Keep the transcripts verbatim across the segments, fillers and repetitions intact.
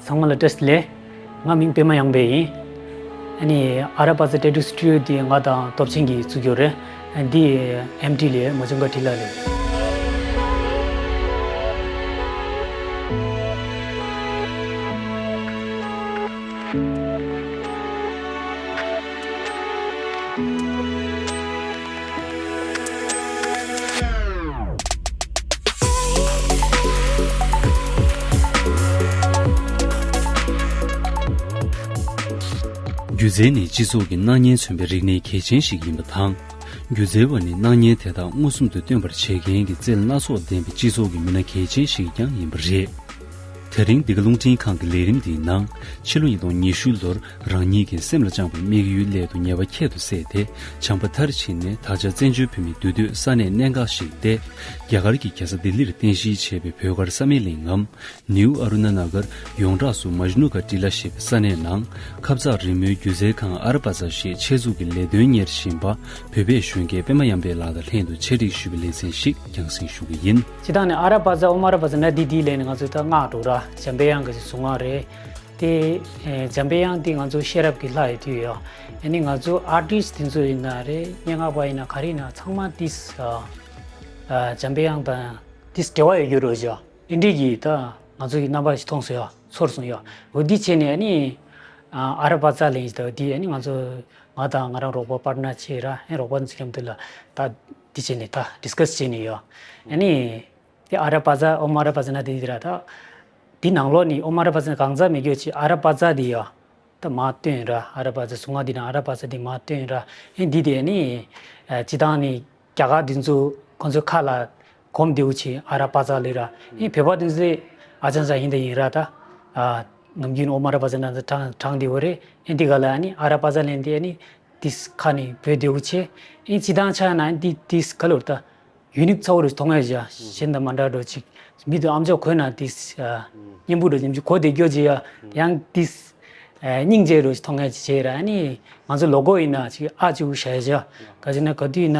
ཚང་མ་ལ་བཀྲ་ཤིས་བདེ་ལེགས། ང་མིང་པད་མ་གཡང་འཕེལ་ཡིན། ཨ་ནི་ཨ་ར་པ་ཛ་ཊེ་ཊུ་སི་ཊུ་ཌི་ཡོ་འདི་ང་དང་སྟོབས་ཆེན་གྱིས་བཙུགས་ཡོད་རེད། འདི་ཨེམ་ཊི་ལས་མ་བྱུང་ག་བྲིས་ལ་ལས། སྒྱུ་རྩལ་ནི་སྤྱི་ཚོགས་ཀྱི་སྣང་བརྙན་མཚོན་པའི་རིག་གནས་གལ་ཆེན་ཞིག་ཡིན་པ་དང་། སྒྱུ་རྩལ་བ་ནི་སྣང་བརྙན་དེ་དག་མངོན་སུམ་དུ་སྟོན་པར་བྱེད་མཁན་གྱི་རྩལ་སྣ་ཚོགས་ལྡན་པའི་སྤྱི་ཚོགས་ཀྱི་མི་སྣ་གལ་ཆེན་ཞིག་ཀྱང་ཡིན་པ་རེད། དེ་རིང་འདི་ག་རླུང་འཕྲིན་ཁང་གི་ལས་རིམ་འདིའི་ནང་ཕྱི་ལོ་ཉིས་སྟོང་ཉི་ཤུ་ལོར་རང་ཉིད་ཀྱི་སེམས་ལ་བཅངས་པའི་དམིགས་ཡུལ་སླད་དུ་ངེས་པ་ཁྱད་དུ་བསད་དེ། བྱམས་པ་མཐར་ཕྱིན་ནས་ད་ཆ་བཙན་བྱོལ་བོད་མིའི་འདུས་སྡོད་ས་གནས་གནད་འགག་ཞིག་སྟེ། རྒྱ་གར་གྱི་རྒྱལ་ས་ལྡི་ལིར་རྟེན་གཞི་བྱས་པའི་བོད་སྒར་བསམ་ཡས་གླིང་ངམ། ནིའུ་ཨ་རུ་ན་ན་གར་ཡོངས་གྲགས་སུ་མཇ་ནུ་ག་ཊི་ལ་ཞེས་པའི་ས་གནས་ནང་། ཁབ་ཚག་རི་མོའི་སྒྱུ་རྩལ་ཁང་ཨ་ར་པ་ཛ་ཞེས་ཆེད་འཛུགས་ཀྱི་ལས་དོན་གཉེར་བཞིན་པ། བོད་པའི་གཞོན་སྐྱེས་པད་མ་གཡང་འཕེལ་ལགས་དང་ལྷན་དུ་ཆེད་སྒྲིག་ཞུས་པའི་ལེ་ཚན་ཞིག་རྒྱང་སྲིང་ཞུ་གི་ཡིན། སྤྱིར་བཏང་ནས་ཨ་ར་པ་ཛ་ཨོཾ་ཨ་ར་པ་ཛ་ན་དྷཱིཿ་དྷཱིཿ་ལབ་ནས་ང་ཚོས་ད་སྔགས་འདྲ་པོ་ར་འཇམ་པའི་དབྱངས་ཀྱི་གཟུངས་སྔགས་རེད། དེ་ཨེ་འཇམ་པའི་དབྱངས་དེ་ང་ཚོ་ཤེས་རབ་ཀྱི་ལྷ་ཡིན་དུས་ཡོད། ཨ་ནི་ང་ཚོ་ཨར་ཊིསི་དེ་ཚོ་ཡིན་ན་རེད། སྙན་ངག་པ་ཡིན་ན་ག་རེ་ཡིན་ན་ཚང་མ་དེས་ཨ་ཨ་འཇམ་པའི་དབྱངས་དང་དེས་འབྲེལ་བ་ཡོད་རྒྱུ་རེད་བཞག། དེ་འདྲའི་གི་ད་ང་ཚོ་གི་རྣམ་པ་ཞིག་མཐོང་སོང་ཡ། ཚོར་སོང་ཡ། འོ་འདི་བྱས་ནས་ཨ་ནི་ཨ་ཨ་ར་པ་ཛ་ལབ་ཡིན་ད། འདི་ཨ་ནི་ང་ཚོ་ང་དང་ང་རང་རོགས་པ་པཱར་ཊི་ནར་བྱས་ར། ཨ་རོགས་པ་ཚོ་མཉམ་དུ་ལ་ད་འདི་བྱས་ནས་ད་ཌིས་ཀ་སི་བྱས་ནས་ཡོད། ཨ་ནི་དེ་ཨ་ར་པ་ཛ་ཨོཾ་ཨ་ར་པ་ཛ་ན་དྷཱིཿ་དྷཱིཿ་ར། ད་དེ་ནང་ལོགས་ནས་ཨོཾ་ཨ་ར་པ་ཛ་ན་གང་ཟག་མེད་རྒྱུ་ཅིག་ཨ་ར་པ་ཛ་དེ་ཡོད། ད་མར་བཏོན་ར། ཨ་ར་པ་ཛ་གཟུངས་སྔགས་འདི་ནང་ཨ་ར་པ་ཛ་འདི་མར་བཏོན་ར། ཨེ་འདི་དེ་ནི་ཨ་སྤྱིར་བཏང་ནི་རྒྱ་གར་འདི་ཚོ་ཁོང་ཚོའི་ཁ་ལ་གོམས་བདེ་བོ་ཆེ་ཨ་ར་པ་ཛ་ལབ་ར། ཨེ་བོད་པ་འདི་ཚོས་ཨ་ཅང་ཅང་ཡིན་ད་ཡིན་ར། ད་ཨ་ནམ་རྒྱུན་ཨོཾ་ཨ་ར་པ་ཛ་ན་ད་གྲངས་གྲངས་བདེ་བོ་རེད། ཨེ་འདི་ག་ལ་ཨ་ནི་ཨ་ར་པ་ཛ་ལབ་ནས་ཨ་ནི་དེས་ཁ་ནས་བོད་བདེ་བོ་ཆེ། ཨེ་སྤྱིར་བཏང་ཆ་ན་ཨེ་འདི་དེས་ག་ལོར་ད་ཡུ་ནིག་ཚ་བོ་རུ་མཐོང་ཡ་ཞིག་གཞན་དང་མ་འདྲ་འགྲོ་ཅིག། མི་དུ་ཨམ་ཅོག་གོན་ན་དེས་ཨ་སྙན་པོ་འགྲོ་ཅིག་གོ་བདེ་སྐྱོ་ཅིག་ཡ། ཡང་དེས་ཨ་སྙིང་རྗེ་རུ་མཐོང་ཡ་ཅིག་བྱས་ར། ཨ་ནི་ང་ཚོ་ལོ་གོ་ཡིན་ན་ཅིག་ཨ་ཅིག་བུ་བྱ་ཡ་ཅིག། ག་ཅི་ན་ག་དུས་ཡིན་ན་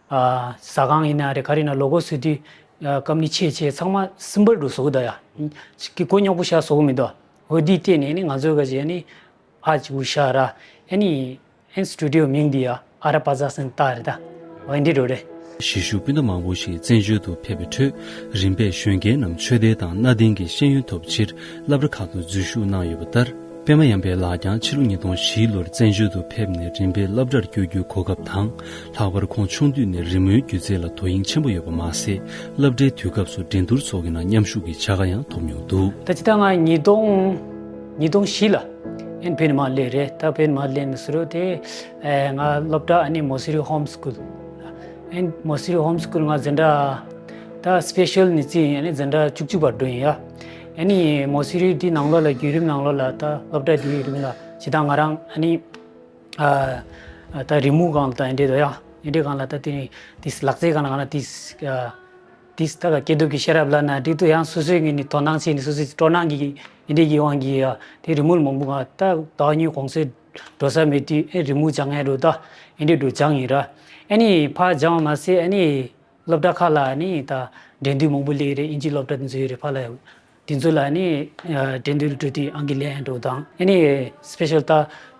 ཨ་ཟ་ཁང་ཡིན་ན་རེད། ག་རེ་ཡིན་ན་ལོ་གོ་བཟོ་དུས་ཨ་ཀམ་ནི་ཆེ་ཆེ་ཚང་མ་སིམ་པལ་རུ་བཟོ་གི་འདུག་ཡ། ཅིག་གི་གོ་རྙོག་པོ་བྱ་བཟོ་གི་མི་འདུག། འོ་དེའི་སྟེང་ནས་ནི་ང་ཚོ་ག་ཅི་ནི་ཨ་ཅིག་བུ་བྱ་ར། ཨ་ནི་ཨེན་སི་ཊུ་ཌི་ཡོ་མིང་འདི་ཡ་ཨ་ར་པ་ཛ་ཟེར་བཏགས་རེད་ད། འོ་འདི་འགྲོ་རེད། གཞིས་བཞུགས་སྤུན་ཟླ་མང་པོ་ཞིག་བཙན་བྱོལ་དུ་ཕེབས་པའི་ཁྲོད། རིམ་པས་གཞོན་སྐྱེས་རྣམས་ཆོས་དད་དང་གནའ་དེང་གི་ཤེས་ཡོན་ཐོབ་ཕྱིར་སློབ་གྲྭ་ཁག་ཏུ་འཛུལ་ཞུགས་གནང་ཡོད་པ་ལྟར། པད་མ་གཡང་འཕེལ་ལགས་ཀྱང་ཕྱི་ལོ་ཉིས་སྟོང་བཞི་ལོར་བཙན་བྱོལ་དུ་ཕེབས་ནས་རིམ་པས་སློབ་གྲྭར་བསྐྱོད་རྒྱུའི་གོ་སྐབས་དང་། ལྷག་པར་ཁོང་ཆུང་དུས་ནས་རི་མོའི་སྒྱུ་རྩལ་ལ་དོ་དབྱིངས་ཆེན་པོ་ཡོད་པ་མ་ཟད། སློབ་གྲྭའི་དུས་སྐབས་སུ་འགྲན་བསྡུར་སོགས་ཀྱི་ནང་མཉམ་ཞུགས་ཀྱི་བྱ་དགའ་ཡང་ཐོབ་མྱོང་འདུག། ད་ཅི་ད་ང་ཉིས་སྟོང་ཉིས་སྟོང་བཞི་ལ་ཨེན་བོད་ནས་མར་སླེབས་རེད། ད་བོད་ནས་མར་སླེབས་ནས་ཟེར་རོ་དེ་ཨེ་ང་སློབ་གྲྭ་ཨ་ནི་མོ་སི་རི་ཧོམ་སི་ཀུལ། ཨེན་མོ་སི་རི་ཧོམ་སི་ཀུལ་ང་འཛིན་གྲྭ་ད་སི་པེ་ཤལ་ནི་རྩིས་ཡིན། ཨ་ནི་འཛིན་གྲྭ་བཅུ་གཅིག་བར་འགྲོ་ཡིན་ཡ། ཨ་ནི་མོ་སི་རི་དེའི་ནང་ལོགས་ལ་བརྒྱུད་རིམ་ནང་ལོགས་ལ་ད་སློབ་གྲྭ་དེའི་རིང་ལ་ཇི་ལྟར་ང་རང་ཨ་ནི་ཨ་ད་རི་མོ་སྒང་ལ་ད་ཨེ་འདྲས་དོ་ཡ། ཨེ་འདྲས་སྒང་ལ་ད་དེ་ནི་དེ་ལག་རྩལ་སྒང་ལ་ང་རང་དེ་ཨ་དེ་ད་ག་སྐྱེས་སྟོབས་ཀྱི་ཤེས་རབ་ལ་ན་འགྲིག་ཏུ་ཡང་སོ་སོའི་ངོས་ནས་དོ་སྣང་བྱས་ནས་སོ་སོའི་སྤྲོ་སྣང་གི་ཨེ་འདྲས་ཀྱི་དབང་གིས་ཡ་དེ་རི་མོ་མང་པོ་ང་ད་ཟླ་བ་གཉིས་གོང་ཚད་འགྲོ་ས་མེད་དུས་ཨེ་རི་མོ་སྦྱང་ཡ་འགྲོ་ད་ཨེ་འདྲས་འགྲོ་སྦྱང་ཡིན་ར། ཨེ་ནི་ཕར་སྦྱང་བ་མ་ཟད་ཨེ་ནི་སློབ་གྲྭ་ཁག་ལ་ཨ་ནི་ད་འགྲན་བསྡུར་མང་པོ་སླེབས་རེད། དབྱིན་ཇིའི་སློབ་གྲྭ་དེ་ཚོ་ཡོད་རེད། ཕར་ལ་དེ་ཚོ་ལ་ཨ་ནི་འགྲན་བསྡུར་འགྲོ་དུས་ཨང་ཀི་ལེན་འགྲོ་དང་། ཨ་ནི་སི་པེ་ཤལ་ད་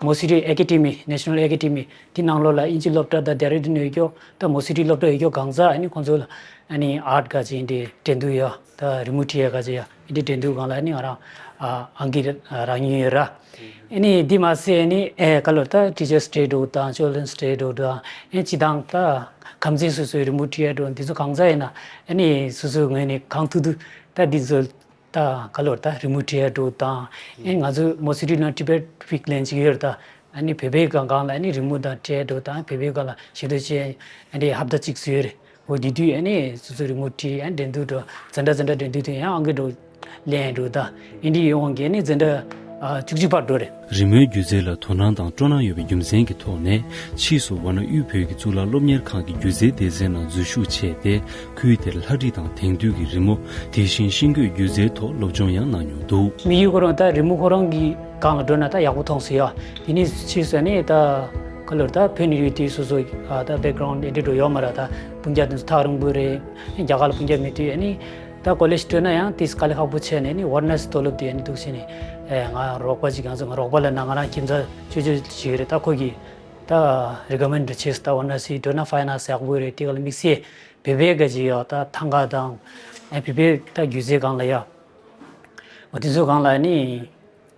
མོ་སི་རི་ཨེ་ཀེ་ཌི་མི་ནེ་ཤ་ནལ་ཨེ་ཀེ་ཌི་མི་དེ་ནང་ལོགས་ལ་དབྱིན་ཇི་སློབ་གྲྭ་ད་ལྡེ་ར་ལྡུན་ཡོད་རྒྱུ་ད་མོ་སི་རི་སློབ་གྲྭ་ཡོད་རྒྱུ་གང་ཟག་ཨ་ནི་ཁོང་ཚོ་ལ་ཨ་ནི་ཨར་ཊི་ག་ཅིག་འདི་འགྲན་བསྡུར་ཡོད། ད་རི་མོ་བྲིས་ཡ་ག་ཅིག་ཡ་འདི་འགྲན་བསྡུར་སྒང་ལ་ཨ་ནི་ང་རང་ཨ་ཨང་ཀི་རག་མྱོང་ཡོད་ར། ཨ་ནི་འདི་མ་ཟད་ཨ་ནི་ཨེ་ག་ལོར་ད་ཊི་ཆར་སི་ཌེ་འགྲོ་དང་ཅིལ་ཌྲན་སི་ཌེ་འགྲོ་དང་ཨེ་སྤྱིར་བཏང་ད་ཁམས་ཚན་སོ་སོའི་རི་མོ་བྲིས་ཡ་འགྲོ་འདི་ཚོ་གང་ཟག་ཡིན་ན་ཨ་ནི་སོ་སོའི་ངོས་ནས་གང་ཐུབ་ཐུབ་ད་འདི་ཚོ་ད་ག་ལོར་ད་རི་མོ་བྲིས་ཡ་འགྲོ་དང་ཨེ་ང་ཚོ་མོ་སི་རི་ནང་ཊི་བེཊ་པིག་ལེན་ཅིག་ཡོད་རེད། ད་ཨ་ནི་བོད་པའི་སྒང་སྒང་ལ་ཨ་ནི་རི་མོ་དང་བྲིས་ཡ་འགྲོ་དང་བོད་པའི་སྒང་ལ་ཞེ་དྲག་ཅིག་ཨ་ནི་ཧབ་ད་ཅིག་བཟོས་རེད། འོ་དེ་དུས་ཨ་ནི་སོ་སོ་རི་མོ་བྲིས་ཨ་འགྲན་བསྡུར་འགྲོ་འཛིན་གྲྭ་འཛིན་གྲྭ་འགྲན་བསྡུར་དུ་ཡང་ཨང་ཀི་འགྲོ་ལེན་འགྲོ་ད་ཨིན་དྲི་ཡོང་གི་ཨ་ནི་འཛིན་གྲྭ་ཨ་བཅུ་གཅིག་བར་འགྲོ་རེད། རི་མོའི་སྒྱུ་རྩལ་ལ་དོ་སྣང་དང་སྤྲོ་སྣང་ཡོད་པའི་རྒྱུ་མཚན་གྱི་ཐོག་ནས་ཕྱིས་སུ་ཝཱ་ཎ་དབུས་བོད་ཀྱི་གཙུག་ལག་སློབ་གཉེར་ཁང་གི་སྒྱུ་རྩལ་སྡེ་ཚན་ནང་འཛུལ་ཞུགས་བྱས་ཏེ་ཁུལ་དེར་ལྷ་བྲིས་དང་དེང་དུས་ཀྱི་རི་མོ་དེ་བཞིན་ཤིང་བརྐོས་སྒྱུ་རྩལ་ཐོག་སློབ་སྦྱོང་ཡང་གནང་མྱོང་འདུག། དམིགས་ཡུལ་ཁོ་རང་ད་རི་མོ་ཁོ་རང་གི་སྒང་ལ་འགྲོ་ན་ད་ཡག་པོ་མཐོང་སྲིད་ཡ། དེ་ནས་ཕྱིས་སུ་ནི་ད་ག་ལོར་ད་བོད་ནས་ཡོད་དུས་སོ་སོ་ད་བེག་གྷ་རའུན་ཌི་ཨེ་འདྲ་འགྲོ་ཡོད་མ་རེད། ད་སྤུན་ཀྱག་དེ་ཚོ་ཐག་རིང་པོ་རེད། རྒྱ་གར་ལ་སྤུན་ཀྱག་མེད་དུས་ཨ་ནི་ད་ ད་ཀོ་ལེཇ་འགྲོ་ན་ཡང་ཏིས་དཀའ་ལས་ཁག་པོ་བྱས་ནས་ནི་ཝར་ན་སི་དུས་ལོབ་དེ་ནི་འདུག་བྱས་ནས། ཨེ་ང་རོགས་པ་ཅིག་ཡང་ཚོ་ང་རོགས་པ་ལ་ན་ང་རང་ཁྱིམ་ཚ་ཅོ་ཅོ་ཅིག་ཡོད་རེད། ད་ཁོ་གིས་ད་རི་ཀོ་མེན་ཌི་བྱས་ད་ཝར་ན་སི་འགྲོ་ན་ཕའི་ནན་སི་ཡག་པོ་རེད། དེ་ག་ལ་དམིགས་བསལ་བོད་པའི་ག་ཅིག་ཡོད་ད་ཐང་ག་དང་། ཨེ་བོད་པའི་ད་སྒྱུ་རྩལ་སྒང་ལ་ཡོད། འོ་དེ་ཚོ་སྒང་ལ་ནི་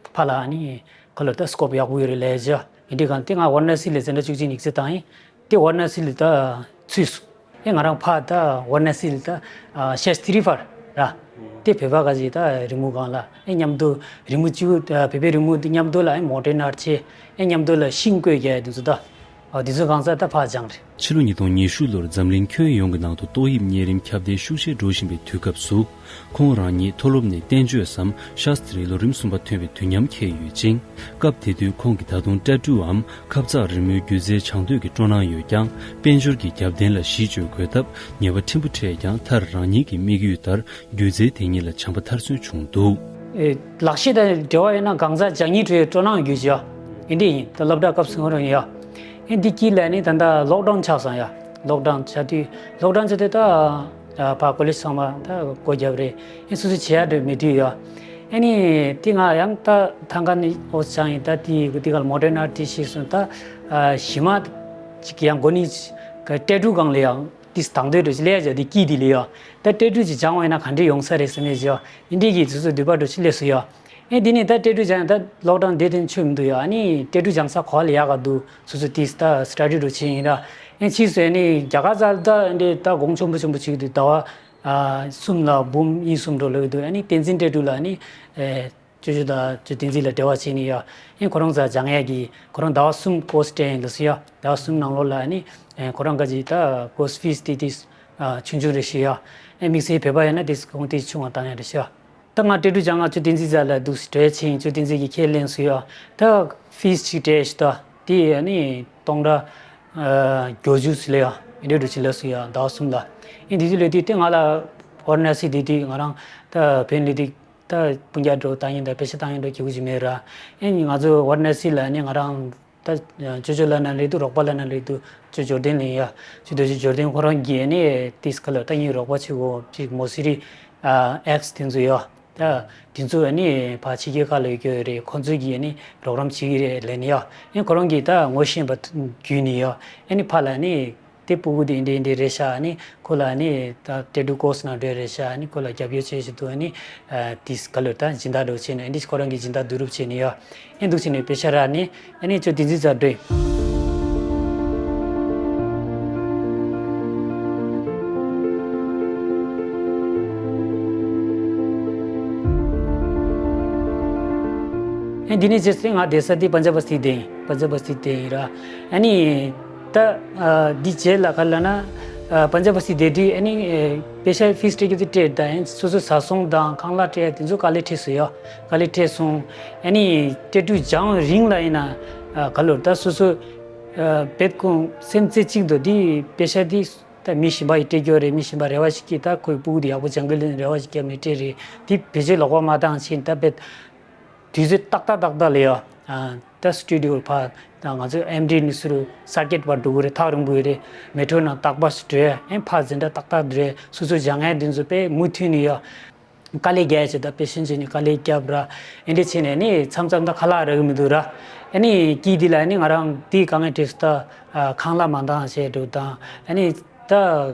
ཕ་ལ་ནི་ཁོ་ལ་ད་སི་ཀོབ་ཡག་པོ་ཡོད་རེད་ལས་ཅོ། ཡིན་དུས་གང་དེ་ང་ཝར་ན་སི་ལ་ཟེར་འདྲ་བཅུ་གཅིག་ཉི་ཤུ་བཏང་ཡིན། དེ་ཝར་ན་སི་ལ་ད་ཚུད་སོང་། ཨེ་ང་རང་ཕ་ད་ཝར་ན་སི་ལ་ད་ཤེས་ཏི་རི་ཕར་ར། དེ་བོད་པ་ག་ཅིག་ད་རི་མོ་སྒང་ལ་ཨེ་མཉམ་དུ་རི་མོ་གཅིག་བོད་པའི་རི་མོ་དེ་མཉམ་དུ་ལ་ཨེ་མོ་ཌན་ཨར་བྱས། ཨེ་མཉམ་དུ་ལ་ཤིང་བརྐོས་རྒྱག་དེ་ཚོ་ད། འོ་དེ་ཚོ་གང་ས་ད་ཕར་སྦྱངས་རེད། ཕྱི་ལོ་ཉིས་སྟོང་ཉི་ཤུ་ལོར་འཛམ་གླིང་ཁྱོན་ཡོངས་ཀྱི་ནང་དུ་ཏོག་དབྱིབས་གཉན་རིམས་ཁྱབ་གདལ་ཤུགས་ཆེ་འགྲོ་བཞིན་པའི་དུས་སྐབས་སུ། ཁོང་རང་ཉིད་མཐོ་སློབ་ནས་བསྟན་བཅོས་སམ་ཤཱས་ཏྲིའི་ལོ་རིམ་གསུམ་པ་ཐོན་པའི་དུས་མཉམ་འཁེལ་ཡོད་ཅིང་། སྐབས་དེ་དུས་ཁོང་གིས་ད་དུང་ཊ་ཊུའམ་ཁབ་གཙགས་རི་མོའི་སྒྱུ་རྩལ་སྦྱང་འདོད་ཀྱི་སྤྲོ་སྣང་ཡོད་ཀྱང་། དཔལ་འབྱོར་གྱི་རྒྱབ་རྟེན་ལ་གཞི་བཅོལ་དགོས་སྟབས་ཉེས་པ་ཕྲན་བུ་འཕྲད་ཀྱང་མཐར་རང་ཉིད་ཀྱི་དམིགས་ཡུལ་ལྟར་སྒྱུ་རྩལ་དེ་ཉིད་ལ་བྱམས་པ་མཐར་སོན་བྱུང་འདུག། ཨེ་ལག་ཤེས་དང་འབྲེལ་བ་ཡོད་ན་གང་ཟག་སྦྱང་སྙིང་བྲོ་བའི་སྤྲོ་སྣང་ཡོད་ཀྱི་ཡོད། ཨེ་འདི་ཡིན་ད་སློབ་གྲྭ་སྐབས་སུ་ཧོ་རང་ཡོད། ཨེ་འདི་དཀྱིལ་ལ་ནི་ད་ལྟ་ལོག་ཌའུན་ཆགས་སོང་ཡ། ལོག་ཌའུན་ཆགས་དུས་ལོག་ཌའུན་ཆགས་དུས་ད་ཕ་ཀོ་ལེཇ་ཚང་མ་ད་སྒོ་བརྒྱབ་རེད། ཨེ་སོ་སོ་བྱེད་ཡ་འདྲ་མེད་དུས་ཡོད། ཨེ་ནི་དེ་ང་ཡང་ད་ཐང་ག་ནི་འོ་ཅང་ཡིན་ད་དེ་དེ་ག་ལ་མོ་ཌན་ཨར་ཊི་ཤེས་སོང་ད། ཞི་མ་ཅིག་ཡང་སྒོ་ནི་ཀ་ཊེ་ཊུ་སྒང་ལ་ཡང་། ཏིས་དང་དོད་འགྲོ་ཅི་ལས་ཡ་དེ་སྐྱིད་དེ་ལས་ཡ། ད་ཊེ་ཊུ་ཅི་སྦྱང་བ་ཡིན་ན་ག་འདྲས་ཡོང་ས་རེད་ཟེར་ནས་ཅི་ཡ། ཨིན་འདྲས་ཀྱི་སོ་སོ་འདོད་པ་འགྲོ་ཅི་ལས་སུ་ཡ། ཨེ་འདི་ནས་ད་ཊེ་ཊུ་སྦྱང་ཡ་ད་ལོག་ཌའུན་དེ་དེ་ཆོད་མི་འདུག་ཡ། ཨ་ནི་ཊེ་ཊུ་སྦྱང་ས་གོ་བ་ལ་ཡག་ག་འདུག་སོ་སོ་ཏིས་ད་སི་ཊ་ཌི་འགྲོ་ཅི་ཡིན་ར། ཨེ་ཕྱིས་སུ་ཨེ་ནི་རྒྱ་གར་ཚ་ད་ཨེ་འདྲས་ད་གོང་ཆེན་པོ་ཆེན་པོ་ཅིག་འདུག་ཟླ་བ་གསུམ་ལ་འབུམ་གཉིས་གསུམ་འགྲོ་ལོས་འདུག་ཨ་ནི་བསྟན་འཛིན་ཊེ་ཊུ་ལ་ཨ་ནི། ཅོ་ཅོ་དང་ཅོ་བསྟན་འཛིན་ལ་འབྲེལ་བ་བྱས་ནས་ཡ། ཨེ་ཁོ་རང་ཚ་སྦྱང་ཡ་གི་ཁོ་རང་ཟླ་བ་གསུམ་ཀོར་སི་སྤྲད་ཡིན་ལ་སུ་ཡ། ཟླ་བ་གསུམ་ནང་ལོགས་ལ་ཨ་ནི་ཨེ་ཁོ་རང་ག་ཅིག་ད་ཀོར་སི་ཕིས་དེ་དེ་ཆུང་ཆུང་རེ་ཞིག་ཡ། ཨེ་དམིགས་བསལ་བོད་པ་ཡིན་ན་དེ་གོང་དེ་ཆུང་བ་བཏང་ཡ་རེ་ཞིག་ཡ། ད་ང་ཊེ་ཊུ་སྦྱང་ང་ཅོ་བསྟན་འཛིན་ཚ་ལ་འདུག་སེ་འགྲོ་ཡ་ཕྱིན། ཅོ་བསྟན་འཛིན་གྱི་ཁས་ལེན་སུ་ཡ། ད་ཕིས་ཅིག་སྤྲད་ཞིག་ད་དེ་ཨ་ནི་སྟོང་ཕྲག་ཨ་བརྒྱད་ཅུ་ལས་ཡ། ཨེ་འདྲས་འགྲོ་ཅི་ལ་སུ་ཡ་ཟླ་བ་གསུམ་ལ། ཨེ་དེ་དུས་ལས་དུས་དེ་ང་ལ་ཝར་ན་སི་དེ་དུས་ང་རང་ད་བོད་ལས་དུས། ད་སྤུན་ཀྱག་འགྲོ་བཏང་ཡིན་ད་པེ་ཤ་བཏང་ཡིན་འགྲོ་གི་གུ་ཅི་མེད་ར། ཨེ་ང་ཚོ་ཝར་ན་སི་ལ་ནི་ང་རང་ད་ཅོ་ཅོ་ལ་ན་རེད་འདུག་རོགས་པ་ལ་ན་རེད་འདུག་ཅོ་ཇོར་ཌན་ལ་ཡིན་ཡ། ཅོ་དོ་ཅོ་ཇོར་ཌན་ཁོ་རང་གིས་ནི་ཏིས་ཁ་ལ་ད་ཡིན་རོགས་པ་ཆེ་གོ་ཅིག་མོ་སི་རི་ཨེགས་དེ་ཚོ་ཡ། ད་དེ་ཚོ་ནི་ཕ་ཕྱི་རྒྱལ་ཁག་ལ་ཡོད་ཀྱི་རེད། ཁོ་ཚོ་གིས་ནི་རོགས་རམ་བྱེད་ཀྱི་རེད་ལས་ནི་ཡ། ཨེ་ཁོ་རང་གིས་ད་ངོ་ཤེས་པ་བརྒྱུད་ནི་ཡ། ཨེ་ནི་ཕ་ལ་ནི། དེ་སྤུ་གུ་དེ་འདི་འདི་རེད་ཤག་ཨ་ནི་ཁོ་ལ་ཨ་ནི་ད་ཊེ་ཊུ་ཀོར་སི་ནང་འགྲོ་རེད་ཤག་ཨ་ནི་ཁོ་ལ་རྒྱབ་སྐྱོར་བྱེད་བཞིན་འདུག་ཨ་ནི་ཨ་དེ་ག་ལོར་ད་སྦྱིན་བདག་འདྲ་བོ་བྱས་ནས་ཨ་འདི་ཁོ་རང་གིས་སྦྱིན་བདག་བསྡུ་རུབ་བྱས་ནས་ཡ། ཨེ་འདུག་བྱས་ནས་པེ་ཤ་རག་ནས་ཨ་ནི་ཅོ་དེ་འཛིན་ཚར་འགྲོ། ཨེ་འདི་ནས་བྱས་ཚེ་ང་བསྡད་ས་དེ་པན་ཇབ་བ་སི་ཊི་དེ་ཡིན། པན་ཇབ་བ་སི་ཊི་དེ་ཡིན་ར། ཨ་ནི། ད་ཨ་འདི་རྗེས་ལ་ག་ལ་ན་ཨ་པན་ཇབ་བ་སི་ཊི་དེ་དུས་ཨ་ནི་ཨེ་པེ་ཤ་ཕིས་སྤྲད་རྒྱུ་དེ་སྤྲད་ད་ཨེ་སོ་སོ་ཟ་སོང་དང་ཁང་གླ་སྤྲད་དེ་ཚོ་དཀའ་ལས་འཕྲད་སོང་ཡ། དཀའ་ལས་འཕྲད་སོང་། ཨ་ནི་སྤྲད་དུས་སྦྱང་རིང་ལ་ཡིན་ན་ཨ་ག་ལོར་ད་སོ་སོ་ཨ་བེད་ཁོང་སེམས་རྩེ་གཅིག་ཏུ་འདི་པེ་ཤ་འདི་ད་མི་གཞན་པ་ཡི་སྤྲད་རྒྱུ་རེད། མི་གཞན་པ་རེ་བ་ཞིག་གིས་ད་ཁོའི་སྤུ་གུ་དེ་ཡག་པོ་སྦྱང་གི་ལེན་རེ་བ་ཞིག་བརྒྱབ་ནས་སྤྲད་རེད། འདི་བེད་སྤྱོད་ལོག་པ་མ་བཏང་ཕྱིན་ད་བེད། དུས་ཚོད་ཏག་ཏག་ཏག་ཏག་ལ་ཡ། ཨ་ད་སི་ཊུ་ཌི་ཡོ་ཕར་ད་ང་ཚོ་ཨེམ་ཌི་ནས་ཚུར་སར་ཀེཊ་བར་འགྲོ་གི་རེད། ཐག་རིང་པོ་ཡོད་རེད། མེ་ཊོ་ནང་རྟག་པར་སུ་འགྲོ་ཡ། ཨེ་ཕར་འཛིན་གྲྭ་ཏག་ཏག་འགྲོ་ཡ། སོ་སོ་སྦྱང་ཡ་དེ་ཚོ་དཔེ་མུ་མཐུད་ནས་ཡ། དཀའ་ལས་རྒྱག་ཡ་བྱེད་ད་དཔེ་ཤིན་ཅི་ནས་དཀའ་ལས་རྒྱབ་ར། ཨེ་འདྲས་བྱས་ནས་ནི་མཚམས་མཚམས་ད་ཁ་ལག་རག་གི་མི་འདུག་ར། ཨེ་ནི་དཀྱིལ་འདི་ལ་ཨེ་ནི་ང་རང་དེའི་དཀའ་ངལ་འཕྲད་སོང་ད། ཨ་ཁང་གླ་མ་འདང་བྱས་འགྲོ་དང་ཨེ་ནི་ད་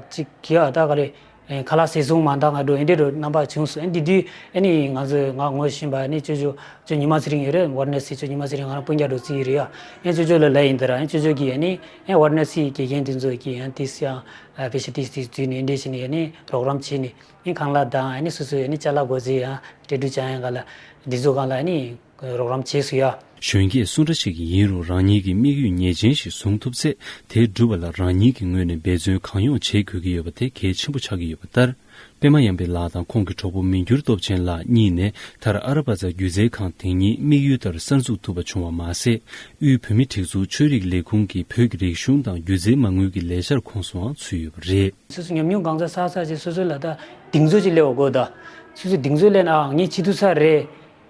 ཅིག་གི་ཨ་ད་ག་རེ། ཨེ་ཁ་ལག་ཟས་སོང་མ་འདང་ང་འགྲོ་ཨེ་འདྲས་འགྲོ་རྣམ་པ་བྱུང་སོང་། ཨེ་འདི་དུས་ཨེ་ནི་ང་ཚོས་ང་ངོ་ཤེས་པ་ཨེ་ནི་ཅོ་ཅོ་ཅོ་ཉི་མ་ཚེ་རིང་ཡོད་རེད། ཝར་ན་སི་ཅོ་ཉི་མ་ཚེ་རིང་ང་རང་སྤུན་ཀྱག་འགྲོ་རྩིས་ཡོད་རེད་ཡ། ཨེ་ཅོ་ཅོ་ལ་ལབ་ཡིན་ད་ར། ཨེ་ཅོ་ཅོ་གིས་ཨེ་ནི་ཨེ་ཝར་ན་སི་དགེ་རྒན་དེ་ཚོ་གིས་ཨེ་ཏིས་ཡང་ཨ་པེ་ཤ་ཏིས་ཏིས་བརྒྱུད་ནས་ཨེ་འདྲས་བྱས་ནས་ཨེ་ནི་རོགས་རམ་བྱས་ནས་ཨེ་ཁང་གླ་དང་ཨེ་ནི་སོ་སོའི་ཨེ་ནི་ཅ་ལག་སྒོ་རྩིས་ཡང་སྤྲད་སྒྲུབ་བྱ་ཡང་ག་ལ་འདི་ཚོ་སྒང་ལ་ཨེ་ནི་རོགས་རམ་བྱས་སོང་ཡ། གཞོན་སྐྱེས་སུ་འདྲ་ཞིག་ཡིན་རུང་རང་ཉིད་ཀྱི་དམིགས་ཡུལ་ངེས་ཅན་ཞིག་བཟུང་ཐུབ་ཚེ། དེ་སྒྲུབ་པ་ལ་རང་ཉིད་ཀྱི་ངོས་ནས་འབད་བརྩོན་གང་ཡོང་བྱེད་དགོས་ཀྱི་ཡོད་པ་དེ་གལ་ཆེན་པོ་ཆགས་ཀྱི་ཡོད་པ་ལྟར། པད་མ་གཡང་འཕེལ་ལགས་དང་ཁོང་གི་གྲོགས་པོ་མི་འགྱུར་སྟོབས་ཆེན་ལགས་གཉིས་ནས་མཐར་ཨ་ར་པ་ཛ་སྒྱུ་རྩལ་ཁང་དེ་ཉིད་དམིགས་ཡུལ་ལྟར་གསར་འཛུགས་ཐུབ་པ་བྱུང་བ་མ་ཟད། དབུས་བོད་མིའི་སྒྲིག་འཛུགས་ཆོས་རིག་ལས་ཁུངས་ཀྱིས་བོད་ཀྱི་རིག་གཞུང་དང་སྒྱུ་རྩལ་མ་དངུལ་གྱི་ལས་འཆར་ཁོངས་སུའང་ཚུད་ཡོད་པ་རེད། སོ་སོ་ཉམས་མྱོང་གང་ཚ་བསགས་ཚར་རྗེས་སོ་སོ་ལ་ད་གདེང་ཚོད་ཅིག་སླེབས་པ་དགོས། ད་སོ་སོ་གདེང་ཚོད་སླེབས་ན་ཨ་ངས་བྱེད་ཐུབ་ས་རེད།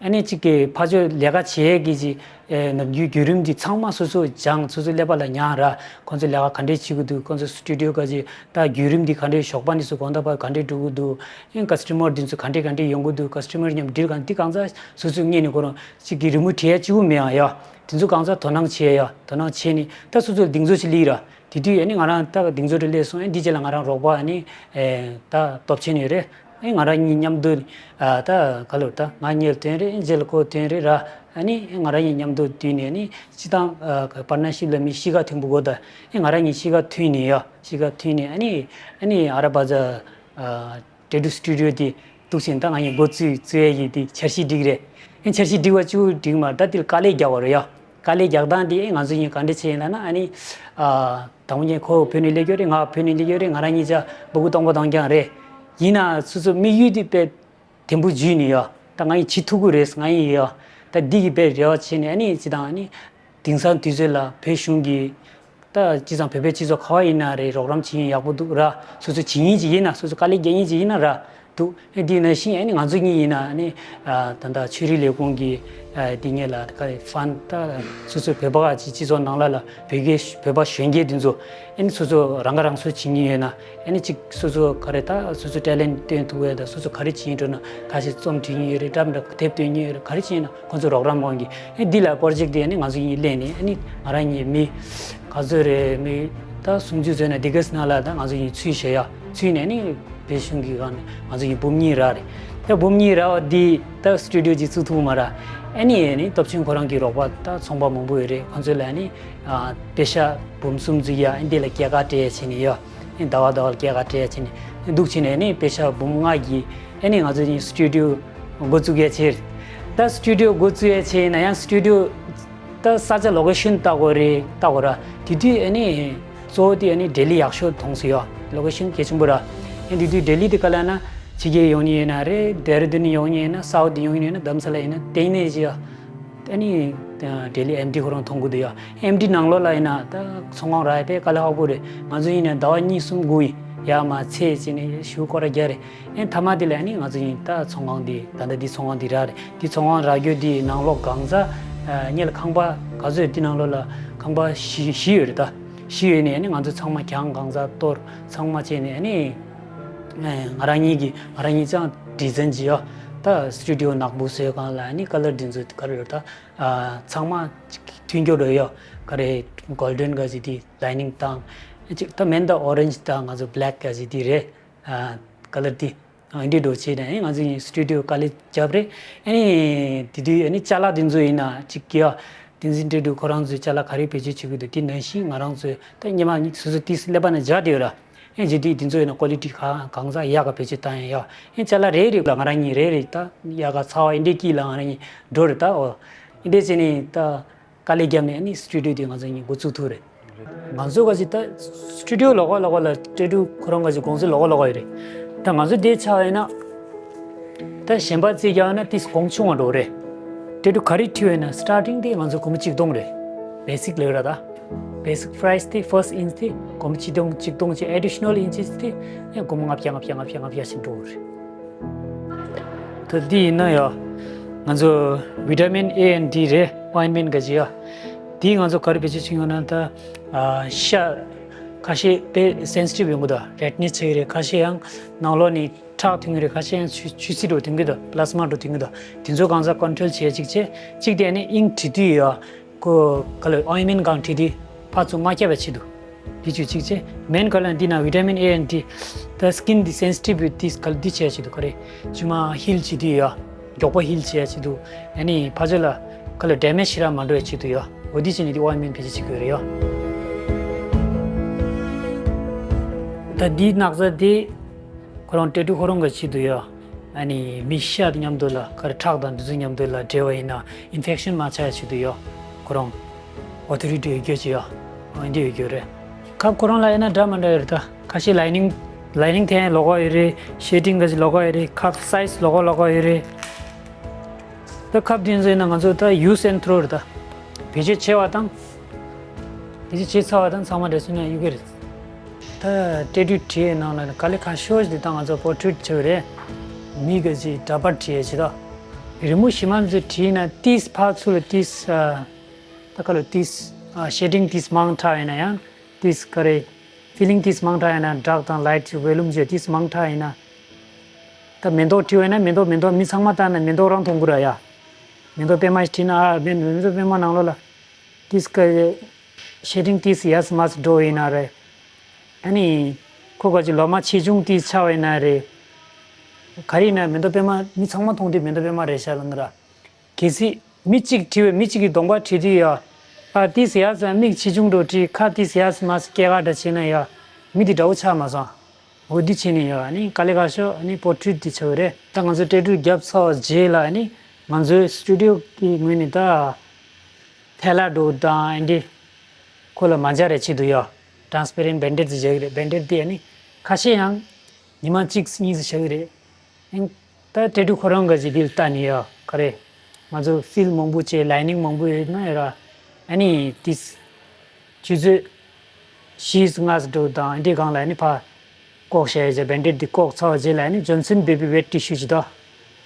ཨ་ནི་གཅིག་གི་ཕར་ཕྱོགས་ལས་ཀ་བྱེད་ཡས་ཀྱི་ཅིག་ཨེ་ནམ་རྒྱུན་བརྒྱུད་རིམ་འདི་ཚང་མ་སོ་སོ་སྦྱངས། སོ་སོ་ཀླད་པ་ལ་ཉར་ར། ཁོང་ཚོ་ལས་ཀ་ག་འདྲས་བྱེད་ཀྱི་འདུག་ཁོང་ཚོ་སི་ཊུ་ཌི་ཡོ་ག་ཅིག་ད་བརྒྱུད་རིམ་འདི་ག་འདྲས། ཞོགས་པ་ནས་བཟུང་དགོང་དག་བར་ག་འདྲས་འགྲོ་གི་འདུག་ཨེ་ཀ་སི་ཊ་མར་འདི་ཚོ་ག་འདྲས་ག་འདྲས་ཡོང་གི་འདུག་ཀ་སི་ཊ་མར་མཉམ་འབྲེལ་གང་འདི་གང་ཚ་སོ་སོས་ངེས་ནས་ཁོ་རང་གཅིག་གི་རི་མོ་བྲིས་ཡ་གཅིག་པུ་མེད་ཨ་ཡ། དེ་ཚོ་གང་ཚ་དོ་སྣང་བྱེད་ཡ། དོ་སྣང་བྱེད་ནས་ད་སོ་སོ་གདེང་ཚོད་ཅིག་སླེབས་ར། དེ་དུས་ཨ་ནི་ང་རང་ད་གདེང་ཚོད་ཅིག་སླེབས་སོང་། ཨ་འདི་རྗེས་ལ་ང་རང་རོགས་པ་ཨ་ནི་ཨེ་ད་སྟོབས་ཆེན་ཡོད་རེད། ཨེ་ང་རང་གཉིས་མཉམ་དུ་ཨ་ད་ག་ལོར་ད་ང་གཉིས་ཐོན་རེད། ཨེ་རྗེས་ལ་ཁོ་ཐོན་རེད་ར། ཨ་ནི་ཨེ་ང་རང་གཉིས་མཉམ་དུ་བསྡུས་ནས་ཨ་ནི་སྤྱིར་བཏང་ཨ་པར་ཊ་ནར་ཤིབ་ལ་མི་གཤིས་ཀ་མཐུན་པོ་དགོས། ད་ཨེ་ང་རང་གཉིས་གཤིས་ཀ་མཐུན་ནས་ཡ། གཤིས་ཀ་མཐུན་ནས་ཨ་ནི་ཨ་ནི་ཨ་ར་བ་ཛ་ཨ་ཊེ་ཊུ་སི་ཊུ་ཌི་ཡོ་དེ་འདུག་ཕྱིན། ད་ང་གཉིས་འགོ་བཙུགས་བཙུགས་ཡས་ཀྱི་དེ་འཆར་གཞི་སྒྲིག་རེད། ཨེ་འཆར་གཞི་སྒྲིག་པ་གཅིག་པུ་འགྲིག་མ་རེད། ད་དེ་ལ་དཀའ་ལས་རྒྱག་པ་རེད་ཡ། དཀའ་ལས་རྒྱག་སྟངས་དེ་ཨེ་ང་ཚོ་གཉིས་ག་འདྲ་བྱས་ཡིན་ལབ་ན། ཨ་ནི་ཨ་དང་པོ་ཉིད་ཁོ་བོད་ནས་སླེབས་ཡོད་རེད། ང་བོད་ནས་སླེབས་ཡོད་རེད། ང་རང་གཉིས་ཆ་སྤུ་གུ་སྟོང་པ་སྟོང་རྐྱང་རེད། ཡིན་ན་སོ་སོ་དམིགས་ཡུལ་དེ་དཔེ་དེ་འབུ་འཇུས་ནས་ཡ། ད་ང་གཉིས་བྱེད་ཐུབ་ཀྱི་རེད་ང་གཉིས་ཡ། ད་འདི་གི་དཔེ་རེ་བ་བྱས་ནས་ཨ་ནི་སྤྱིར་བཏང་ཨ་ནི་དེང་སང་དུས་ཚོད་ལ་བོད་གཞུང་གི་ད་སྤྱིར་བཏང་བོད་པའི་སྤྱི་ཚོགས་ག་བ་ཡིན་ན་རེད། རོགས་རམ་བྱེད་མཁན་ཡག་པོ་འདུག་ར། སོ་སོ་བྱེད་མཁན་ཅིག་ཡིན་ན། སོ་སོ་དཀའ་ལས་རྒྱག་མཁན་ཅིག་ཡིན་ན་ར་འདུག་ཨེ་འདི་ནང་བཞིན་ཨ་ནི་ང་ཚོ་གཉིས་ཡིན་ན་ཨ་ནི་ཨ་ད་ལྟ་ཆོས་རིག་ལས་ཁུངས་ཀྱི་ཨ་འདི་གཉིས་ལ་ད་ག་རེ་ཕན་ད་སོ་སོའི་བོད་པ་ག་ཅིག་སྤྱི་ཚོགས་ནང་ལ་ལ་བོད་སྐད་བོད་པ་གཞོན་སྐྱེས་འདི་ཚོ་ཨ་ནི་སོ་སོ་རང་ཁ་རང་གསོ་བྱེད་མཁན་ཡོད་ན། ཨ་ནི་གཅིག་སོ་སོ་ག་རེ་ད་སོ་སོ་ཊེ་ལེན་ཊི་སྟོན་ཐུབ་ཡས། ད་སོ་སོ་ག་རེ་བྱེད་ཀྱི་འགྲོ་ན། ཁ་ཤས་རྩོམ་འབྲི་མཁན་ཡོད་རེད། འདྲ་མི་འདྲ་དེབ་སྟོན་མཁན་ཡོད་རེད། ག་རེ་བྱེད་ན་ཁོང་ཚོ་རོགས་རམ་དབང་གིས། ཨ་འདི་ལ་པོ་རོ་ཇེཀ་ཊི་འདི་ཨ་ནི་ང་ཚོ་གཉིས་ལེན་ནས་ཨ་ནི་ང་རང་གཉིས་མི་ག་ཚོད་རེད། མི་ད་སུམ་ཅུ་ཙམ་ན་འདི་ག་ས་ནང་ལ་ད་ང་ཚོ་གཉིས་ཚུད་བཞག་ཡ། ཚུད་ནས་ཨ་ནི་བོད་གཞུང་གི་སྒང་ནས་ང་ཚོ་གཉིས་འབུམ་གཉིས་རག་རེད། ད་འབུམ་གཉིས་རག་པ་འདི་ད་སི་ཊུ་ཌི་ཡོ་ཅིག་བཙུགས་ཐུབ་མ་རེད། ཨ་ནི་ཨ་ནི་སྟོབས་ཆེན་ཁོ་རང་གི་རོགས་པ་ད་ཚོང་པ་མང་པོ་ཡོད་རེད། ཁོང་ཚོ་ལ་ཨ་ནི་ཨ་པེ་ཤ་འབུམ་གསུམ་ཙམ་ཡ། ཨ་འདི་ལ་སྐྱེད་ཀ་སྤྲད་ཡ་བྱས་ནས་ཡ། ཨེ་ཟླ་བ་ཟླ་བ་ལ་སྐྱེད་ཀ་སྤྲད་ཡ་བྱས་ནས་འདུག་བྱས་ནས་ཨ་ནི་པེ་ཤ་འབུམ་ལྔ་གི་ཨ་ནི་ང་ཚོ་གཉིས་སི་ཊུ་ཌི་ཡོ་འགོ་བཙུགས་ཡ་བྱས། ད་སི་ཊུ་ཌི་ཡོ་འགོ་བཙུགས་ཡ་བྱས་ན་ཡང་སི་ཊུ་ཌི་ཡོ་ད་ས་ཆ་ལོ་ཀེ་ཤན་ལྟ་དགོས་རེད། ལྟ་དགོས་ར། དེ་དུས་ཨ་ནི་གཙོ་བོ་དེ་ཨ་ནི་ལྡི་ལི་ཡག་ཤོས་མཐོང་སོང་ཡ། ལོ་ཀེ་ཤན་གལ་ཆེན་པོ་ར། ཨ་དེ་དུས་ལྡི་ལི་དེ་ག་ལ་ན་ཕྱི་རྒྱལ་ཡོང་མཁན་ཡིན་ན་རེད། ལྡེ་ར་ལྡུན་ཡོང་མཁན་ཡིན་ན། སའུ་ཐི་ཡོང་མཁན་ཡིན་ན། རྡ་རམ་ས་ལ་ཡིན་ན། དེ་ནས་ཅི་ཡ། ཨ་ནི་ལྡི་ལི་ཨེམ་ཌི་ཁོ་རང་མཐོང་གི་འདུག་ཡ། ཨེམ་ཌི་ནང་ལོགས་ལ་ཡིན་ན་ད་ཚོང་ཁང་རག་ཡ་དཔེ་དཀའ་ལས་ཁག་པོ་རེད། ང་ཚོ་ཡིན་ན་ཟླ་བ་གཉིས་གསུམ་སྒུག་ཡིན། ཡར་མར་ཚད་བྱས་ནས་ཞུ་སྐོར་ར་རྒྱག་རེད། ཨེ་མཐའ་མ་དེ་ལ་ཨ་ནི་ང་ཚོ་ཡིན་ད་ཚོང་ཁང་འདི་ད་ལྟ་འདི་ཚོང་ཁང་འདི་རག་རེད། འདི་ཚོང་ཁང་རག་རྒྱུ་འདི་ནང་ལོགས་གང་ཟག་ཨ་ཉེ་ལ་ཁང་པ་ག་ཚོད་འདི་ནང་ལོགས་ལ་ཁང་པ་བཞི་བཞི་ཡོད་རེད། ད་བཞི་ཡོད་ནས་ཨ་ནི་ང་ཚོ་ཚང་མ་གྱང་གང་ཟག་གཏོར་ཚང་མ་བྱས་ནས་ཨ་ནི་ཨེ་ང་རང་ཉིད་ཀྱིས་ང་རང་ཉིད་ཅང་ཌི་ཛའིན་བྱས་ཡོད། ད་སི་ཊུ་ཌི་ཡོ་ནག་པོ་བཟོས་སྒང་ལ་ཨ་ནི་ཀ་ལར་འདི་ཚོ་ག་རེ་ཡོད་ད། ཨ་ཚང་མ་མཐུན་སྦྱོར་རེད་ཡོད། ག་རེ་གོལ་ཌན་ག་ཟེར་དེ་ལའི་ནིང་བཏང་། ཅིག་ད་མེན་ད་ཨོ་རེན་ཇི་དང་ང་ཚོ་བྷེ་ལེག་ག་ཟེར་དེ་རེད། ཨ་ཀ་ལར་དེ་ཨ་འདི་འདྲ་བྱས་ནས་ང་ཚོ་གཉིས་སི་ཊུ་ཌི་ཡོ་དཀའ་ལས་བརྒྱབ་རེད། ཨ་ནི་དེ་དུས་ཨ་ནི་ཅ་ལག་དེ་ཚོ་ཡིན་ན་ཅིག་གི་ཡ། བསྟན་འཛིན་སྤྲེལ་ཕྲུག་ཁོ་རང་ཚོས་ཅ་ལག་ག་རེ་བེད་སྤྱོད་བྱེད་ཀྱི་འདུག་དེ་ནང་བཞིན་ང་རང་ཚོས་ད་སྔོན་མ་སོ་སོ་དེ་ཀླད་པ་ནང་འཇགས་བསྡད་ཡོད་ར། ཨེ་རྗེས་དུས་དེ་ཚོ་ཡིན་ན་ཀོ་ལི་ཊི་ག་གང་ཟག་ཡག་ག་བེད་སྤྱོད་བཏང་ཡ་ཡ། ཨེ་ཅ་ལག་རེ་རེ་ལ་ང་རང་གཉིས་རེ་རེ་ད་ཡག་ག་ཚ་བ་ཨེ་འདྲས་སྐྱིད་ལ་ང་རང་གཉིས་འགྲོ་རེ་ད། འོ་ཨེ་འདྲས་བྱས་ནས་ད་དཀའ་ལས་བརྒྱབ་ནས་ཨ་ནི་སི་ཊུ་ཌི་ཡོ་དེ་ང་ཚོ་གཉིས་འགོ་བཙུགས་ཐུབ་རེད། ང་ཚོ་ག་ཅིག་ད་སི་ཊུ་ཌི་ཡོ་ལོགས་ཀ་ལོགས་ཀ་ལ་སྤྲེལ་ཕྲུག་ཁོ་རང་ག་ཅིག་གོང་ཚད་ལོགས་ཀ་ལོགས་ཀ་ཡོད་རེད། ད་ང་ཚོ་དེ་ཆ་བ་ཡིན་ན། ད་གཞན་པ་རྩིས་རྒྱག་ན་ཏིས་གོང་ཆུང་བ་འགྲོ་རེད། དེ་དུས་ག་རེ་ཁྲིད་ཡོད་ན་སི་ཊར་ཊིང་དེ་ང་ཚོ་སྒོར་མོ་ཆིག་སྟོང་རེད། བེ་སིག་ལབ་ར་ད། བེ་སིག་པ་རའི་སི་དེ་ཕར་སི་ཊི་ཨིན་ཆི་དེ་སྒོར་མོ་ཆིག་སྟོང་ཆིག་སྟོང་ཅིག་ཨེ་ཌི་ཤ་ནལ་ཨིན་ཆི་དེ་ཡང་སྒོར་མོ་ལྔ་བརྒྱ་ལྔ་བརྒྱ་ལྔ་བརྒྱ་ལྔ་བརྒྱ་ཞིག་འགྲོ་གི་རེད། ད་འདི་ཡིན་ན་ཡ། ང་ཚོ་བི་ཊ་མིན་ཨེ་ཨེན་ཌི་རེད། ཨོ་ཨིན་མེན་ཊི་ག་ཅིག་ཡ། འདི་ང་ཚོ་ག་རེ་བེད་སྤྱོད་བྱེད་ཡོད་ན་ད། ཤ། ཁ་ཤས་དཔེ་སེན་སི་ཊིབ་ཡོང་གི་འདུག་རེཌ་ནེ་སི་ཆགས་ཀྱི་རེད། ཁ་ཤས་ཡང་ནང་ལོགས་ནས་ཁྲག་ཐོན་གྱི་རེད། ཁ་ཤས་ཡང་ཆུ་ཆུ་སྲིན་འདྲ་ཐོན་གྱི་འདུག་པ་ལ་སི་མ་འདྲ་ཐོན་གྱི་འདུག་དེ་ཚོ་གང་ཟག་ཀོན་ཊོལ་བྱེད་ཅིག་བྱས། གཅིག་དེ་ནི་ཨིང་བྲིས་དུས་ཡ། ཁོ་ག་ལ་ཨོ་ཨིན་མེན་ཊི་གང་བྲིས་དུས་ཕར་ཚུར་མ་བརྒྱབ་པ་བྱེད་དུ། དེ་ཚོ་གཅིག་བྱས། མེན་ག་ལ་འདི་ན་བི་ཊ་མིན་ཨེ་ཨེན་ཌི། ད་སི་ཀིན་འདི་སེན་སི་ཊིབ་ཡོད་དུས་ག་ལ་འདི་བྱེད་ཡ་བྱེད་དུ་ག་རེ། ཆུ་མ་ཧིལ་བྱེད་དུས་ཡ། མགྱོགས་པོ་ཧིལ་བྱེད་ཡ་བྱེད་དུ། ཨ་ནི་ཕར་ཚུར་ལ་ག་ལ་ཌེ་མེཇ་ཞེ་དྲག་མ་འགྲོ་ཡ་བྱེད་དུ་ཡ། འོ་དེ་བྱས་ནས་དེ་ཨོ་ཨིན་མེན་ཊི་བེད་སྤྱོད་བྱེད་དགོས་རེད་ཡ། ད་འདི་ནག་ཚ་དེ་ཁོ་རང་ཊེ་ཊུ་ཁོ་རང་གི་ཆེད་དུ་ཡ། ཨ་ནི་མི་ཤ་དང་མཉམ་དུ་ལ་ག་རེ་ཁྲག་དང་འདི་ཚོ་མཉམ་དུ་ལ་འབྲེལ་བ་ཡིན་ན་ཨིན་ཕེག་ཤན་མ་ཆགས་ཡ་ཆེད་དུ་ཡ། ཁོ་རང་ཨོ་ཐོ་རི་ཊི་ཡོད་རྒྱུ་ཅིག་ཡ། འོ་འདི་ཡོད་རྒྱུ་རེད། ཁབ་ཁོ་རང་ལ་ཡིན་ན་འདྲ་མི་འདྲ་ཡོད་རེད་ད། ཁ་ཤས་ལའི་ནིང་ལའི་ནིང་དེ་ལོགས་ཀ་ཡོད་རེད། ཤེ་ཌིང་ག་ཅིག་ལོགས་ཀ་ཡོད་རེད། ཁབ་སའི་ཛི་ལོགས་ཀ་ལོགས་ཀ་ཡོད་རེད། ད་ཁབ་དེ་ཚོ་ཡིན་ན་ང་ཚོ་ད་ཡུ་སི་ཨེན་ཐོ་རོ་རེད་ད། བེད་སྤྱོད་ཆེ་བ་དང་། བེད་སྤྱོད་ཆེ་ཚ་བ་དང་ཚང་མ་འདྲ་སོང་ན་ཡོད་ཀྱི་རེད། ད་ཊེ་ཊུ་བྲིས་ནང་ལ་དཀའ་ལས་ཁག་ཤོས་ཤིག་དེ་ད་ང་ཚོ་པོར་ཊེ་རེཊ་བྱེད་པ་རེད། མི་ག་ཅིག་འདྲ་པར་བྲིས་ཡ་ཆེད་དུ། རི་མོ་ཞིམ་མ་ཚོས་བྲིས་ན་ཏིས་ཕར་ཚུར་ལ་ཏིས་ཨ། ད་ག་ལ་ཏིས་ཨ། ཤེ་ཌིང་ཏིས་མང་དྲགས་ཡིན་ན་ཡང་ཏིས་ག་རེ་ཕི་ལིང་ཏིས་མང་དྲགས་ཡིན་ན་ཌརཀ་དང་ལའིཊ་ཅིག་ཝོ་ལུམ་ཅིག་ཏིས་མང་དྲགས་ཡིན་ན། ད་མེ་ཏོག་བྲིས་པ་ཡིན་ན་མེ་ཏོག་མེ་ཏོག་མི་ཚང་མ་ལྟ་ན་མེ་ཏོག་རང་མཐོང་གི་ར་ཡ། མེ་ཏོག་པད་མ་ཞིག་བྲིས་ན་ཨ་མེ་མེ་ཏོག་པད་མ་ནང་ལོགས་ལ། ཏིས་ཀ་ཤེ་ཌིང་ཏིས་ཡས་མས་འགྲོ་ཡིན་ན་རེད། ཨ་ནི། ཁོ་ག་ཅིག་ལོ་མ་ཆེ་ཆུང་ཏིས་ཆགས་ཡིན་ན་རེད། ག་རེ་ཡིན་ན་མེ་ཏོག་པད་མ་མི་ཚང་མ་མཐོང་དུས་མེ་ཏོག་པད་མ་རེད་ཤག་ལབ་ནི་ར། གལ་སྲིད་མི་གཅིག་བྲིས་པའི་མི་གཅིག་གི་གདོང་པ་བྲིས་དུས་ཡ། ཨ་ཏིས་ཡས་མས་མིག་ཆེ་ཆུང་འགྲོ་བྲིས་ཁ་ཏིས་ཡས་མས་སྐད་ག་འདྲ་བྱས་ན་ཡ། མི་དེ་འདྲ་བོ་ཆགས་མ་སོང་། འོ་འདི་བྱས་ནས་ཡ་ཨ་ནི་དཀའ་ལས་ཁག་ཤོས་ཨ་ནི་པོར་ཊི་རེཊ་འདི་ཆགས་ཡོད་རེད། ད་ང་ཚོ་ཊེ་ཊུ་བརྒྱབ་ཚར་བ་རྗེས་ལ་ཨ་ནི་ང་ཚོའི་སི་ཊུ་ཌི་ཡོ་གི་ངོས་ནས་ད། ཐལ་ལ་འགྲོ་དང་ཨེ་འདྲི། ཁོ་ལ་མ་འཇའ་རེ་བྱེད་དུ་ཡོད། ཊ་རན་སི་པེ་རེན་ཊི་བེན་ཌེཌ་ཅིག་བཞག་གི་རེད། བེན་ཌེཌ་དེ་ཨ་ནི་ཁ་ཤས་ཡང་ཉི་མ་གཅིག་གཉིས་སུ་བཞག་གི་རེད། ཨེ་ད་ཊེ་ཊུ་ཁོ་རང་ག་ཅིག་འདི་ལ་ལྟ་ནི་ཡོད་ག་རེ། ང་ཚོ་ཕིལ་མང་པོ་བྱས་ལའི་ནིང་མང་པོ་ཡོད་ན་ཡོད་ར། ཨ་ནི་དེ་ཆུ་ཚོད་བཞི་ལྔ་སུ་འགྲོ་དང་ཨེ་འདྲི་སྒང་ལ་ཨ་ནི་ཕར་བཀོག་བྱས་བྱས་བེན་ཌེཌ་འདི་བཀོག་ཚར་བ་རྗེས་ལ་ཨ་ནི་ཇོན་སན་བེ་བི་ཝེཊ་ཊི་ཤུ་ཅིག་དང་།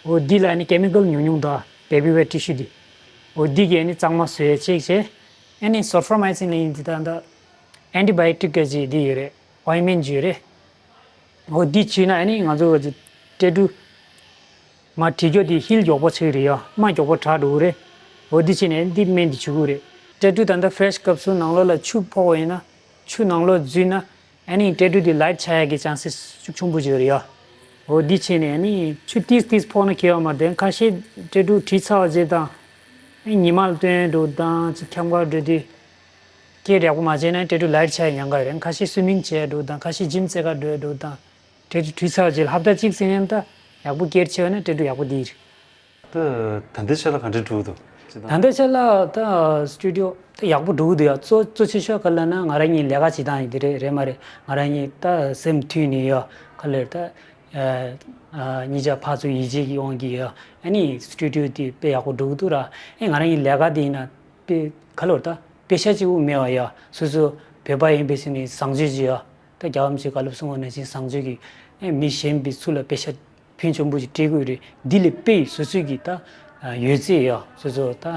འོ་འདི་ལ་ཨ་ནི་ཀེ་མི་ཀལ་ཉུང་ཉུང་དང་བེ་བི་ཝེཊ་ཊི་ཤུ་འདི། འོ་འདི་གིས་ཨ་ནི་གཙང་མ་བཟོས་བྱས་བྱས། ཨ་ནི་སོལ་ཕོར་མའི་སིན་ལབ་ཡིན་འདི་ད་ད། ཨེན་ཊི་བྷའི་ཡོ་ཊིག་ག་ཅིག་འདི་ཡོད་རེད། ཨོའིན་མེན་ཊི་ཅིག་ཡོད་རེད། འོ་འདི་བྱུགས་ན་ཨ་ནི་ང་ཚོ་ག་ཅིག་ཊེ་ཊུ་མར་བྲིས་རྒྱུ་དེ་ཧིལ་མགྱོགས་པོ་ཆགས་ཀྱི་རེད་ཡ། རྨ་མགྱོགས་པོ་དྲག་འགྲོ་གི་རེད། འོ་འདི་བྱས་ནས་འདི་སྨན་འདི་བྱུག་གི་རེད། ཊེ་ཊུ་ད་ལྟ་ཕེ་རེཤ་སྐབས་སུ་ནང་ལོགས་ལ་ཆུ་ཕོག་པ་ཡིན་ན། ཆུ་ནང་ལོགས་འཛུལ་ན། ཨ་ནི་ཊེ་ཊུ་དེ་ལའིཊ་ཆགས་ཡག་གི་ཅན་སེས་ཤུགས་ཆེན་པོ་ཅིག་ཡོད་རེད་ཡ། འོ་འདི་བྱས་ནས་ཨ་ནི་ཆུ་ཏིས་ཏིས་ཕོག་ན་ཁེལ་བ་མ་རེད། ཁ་ཤས་ཊེ་ཊུ་བྲིས་ཚར་བ་རྗེས་དང་། ཨ་ནི་ཉི་མ་ལ་སྟོན་འགྲོ་དང་ཅིག་འཁྱམ་ག་འགྲོ་དུས། ཀེར་ཡག་པོ་མ་བྱས་ན་ཊེ་ཊུ་ལའིཊ་ཆགས་ཉེན་ཁ་ཡོད་རེད། ཁ་ཤས་སུའི་མིང་བྱས་འགྲོ་དང་ཁ་ཤས་ཇིམ་རྩེད་ག་འགྲོ་འགྲོ་དང་། ཊེ་ཊུ་བྲིས་ཚར་རྗེས་ལ་ཧབ་ཏ་གཅིག་ཙམ་ཡང་ད་ཡག་པོ་སྐྱེར་ཆེ་བ་ན་ཊེ་ཊུ་ཡག་པོ་འདི་རེད། ད་ད་ལྟའི་ཆ་ལ་ག་འདྲ་འགྲོ་གི་འདུག་ད་ལྟའི་ཆ་ལ་ད་སི་ཊུ་ཌི་ཡོ་ད་ཡག་པོ་འགྲོ་གི་འདུག་ཡ། གཙོ་གཙོ་ཆེ་ཤོས་ག་ལབ་ན་ང་རང་གཉིས་ལས་ཀ་བྱེད་སྟངས་ཡིན་དེ་རེད་རེད་མ་རེད། ང་རང་གཉིས་ད་སེམས་མཐུན་ནས་ཡ་ག་ལེར་ད་གཉིས་ཆ་ཕར་ཚུར་ཡིད་ཆེས་ཀྱི་དབང་གིས་ཡ་ཨ་ནི་སི་ཊུ་ཌི་ཡོ་དེ་དཔེ་ཡག་པོ་འགྲོ་གི་འདུག་ར། ཨེ་ང་རང་གཉིས་ལས་ཀ་དེ་ཡིན་ན་དཔེ་ག་ལོར་ད་དཔེ་ཆ་གཅིག་པུ་མེད་པ་ཡ་སོ་སོ་བོད་པ་ཡིན་པའི་ཕྱིར་ནས་བཟང་སྤྱོད་ཅིག་ཡ། ད་རྒྱལ་བ་རིན་པོ་ཆེས་བཀའ་སློབ་གསུངས་པ་ནང་བཞིན་བཟང་སྤྱོད་ཀྱིས་ཨེ་མི་གཞན་པའི་ཚུར་ལ་དཔེ་ཆ་ཕུན་སུམ་ཚོགས་པོ་ཅིག་སྤྲད་དགོས་རེད། འདི་ལས་དཔེ་སོ་སོའི་གི་ད་ཡོད་ཚད་ཡ་སོ་སོ་ད་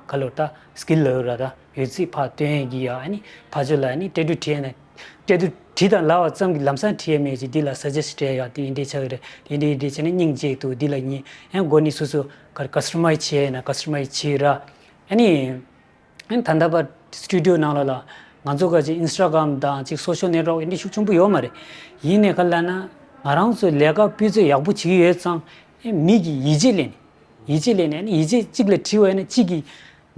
ག་ལོ་ད་སི་ཀིལ་ལབ་ར་ད་ཡོད་ཚད་ཕར་སྟོན་ཡས་ཀྱི་ཡ་ཨ་ནི་ཕར་ཕྱོགས་ལ་ཨ་ནི་ཊེ་ཊུ་བྲིས་ན་ཊེ་ཊུ་བྲིས་དང་ལབ་པ་ཙམ་གྱིས་ལམ་སང་བྲིས་ཡས་མེད་ཅིག་འདི་ལ་སཱ་ཇེ་སི་ཊི་སྤྲད་ཡ་དེ་འདི་འདྲས་ཆགས་ཀྱི་རེད། དེ་འདྲས་འདྲས་བྱས་ན་སྙིང་རྗེ་འདུག་འདི་ལ་ཉིན་ཨ་ནི་མགོ་ནས་སོ་སོ་ག་རེ་ཀ་སི་ཊ་མའི་ཛི་བྱས་ན་ཀ་སི་ཊ་མའི་ཛི་བྱས་ར་ཨ་ནི། ཨ་ནི་ད་ལྟ་བར་སི་ཊུ་ཌི་ཡོ་ནང་ལ་ལ་ང་ཚོ་ག་ཅིག་ཨིན་སི་ཊ་གྷ་རམ་དང་ཅིག་སོ་ཤལ་ནེཊ་ཝརཀ་འདི་འདྲ་ཤུགས་ཆེན་པོ་ཡོད་མ་རེད། ཡིན་ནའི་ག་ལབ་ན་ང་རང་ཚོ་ལས་ཀ་སྤུས་ཚད་ཡག་པོ་བྱེད་ཀྱི་ཡོད་ཙང་ཨེ་མི་གིས་ཡིད་ཆེས་ལེན། ཡིད་ཆེས་ལེན་ནས་ཨ་ནི་ཡིད་ཆེས་གཅིག་ལ་བྲིས་པ་ཡིན་ན་གཅིག་གིས་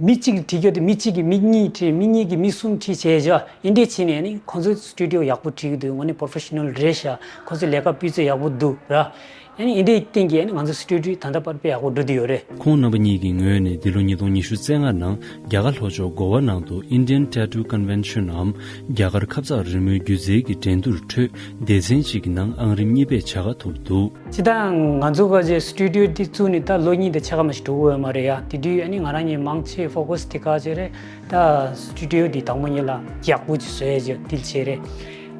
མི་གཅིག་གིས་བྲིས་རྒྱུ་དེ་མི་གཅིག་གིས་མི་གཉིས་བྲིས་མི་གཉིས་ཀྱིས་མི་གསུམ་བྲིས་བྱས་བཞག་འདི་འདྲས་བྱས་ནས་ཨ་ནི་ཁོང་ཚོའི་སི་ཊུ་ཌི་ཡོ་ཡག་པོ་བྲིས་ཀྱི་འདུག་དངོས་གནས་པོ་རོ་ཕེ་ཤ་ནལ་རེད་ཤག་ཁོང་ཚོའི་ལས་ཀ་སྤུས་ཚད་ཡག་པོ་འདུག་ར། ཨ་ནི་འདི་འདྲའི་སྟེང་གི་ཨ་ནི་ང་ཚོ་སི་ཊུ་ཌི་ཡོ་ད་ལྟ་བར་དཔེ་ཡག་པོ་འགྲོ་བསྡད་ཡོད་རེད། ཁོང་རྣམ་པ་གཉིས་ཀྱི་ངོས་ནས་འདི་ལོ་ཉིས་སྟོང་ཉི་ཤུ་རྩ་ལྔ་ནང་རྒྱ་གར་ལྷོ་ཕྱོགས་གོ་བ་ནང་དུ་Indian Tattoo Convention འམ་རྒྱ་གར་ཁབ་གཙག་རི་མོའི་སྒྱུ་རྩལ་གྱི་འགྲན་བསྡུར་ཁྲོད་སྡེ་ཚན་གཅིག་གི་ནང་ཨང་རིམ་གཉིས་པའི་བྱ་དགའ་ཐོབ་འདུག་སྤྱིར་བཏང་ང་ཚོ་ག་ཅིག་སི་ཊུ་ཌི་ཡོ་འདི་བཙུགས་ནས་ད་ལོ་གཉིས་དང་ཕྱེད་ཀ་མ་ཞིག་འགྲོ་གི་ཡོད་མ་རེད་ཡ། དེ་དུས་ཨ་ནི་ང་རང་གཉིས་མང་ཆེ་ཕོ་ཀ་སི་དེ་ག་ཅིག་རེད། ད་སི་ཊུ་ཌི་ཡོ་འདི་དང་པོ་ཉིད་ལ་ཡག་པོ་ཅིག་བཟོ་ཡས་ཅིག་འདི་བྱས་རེད།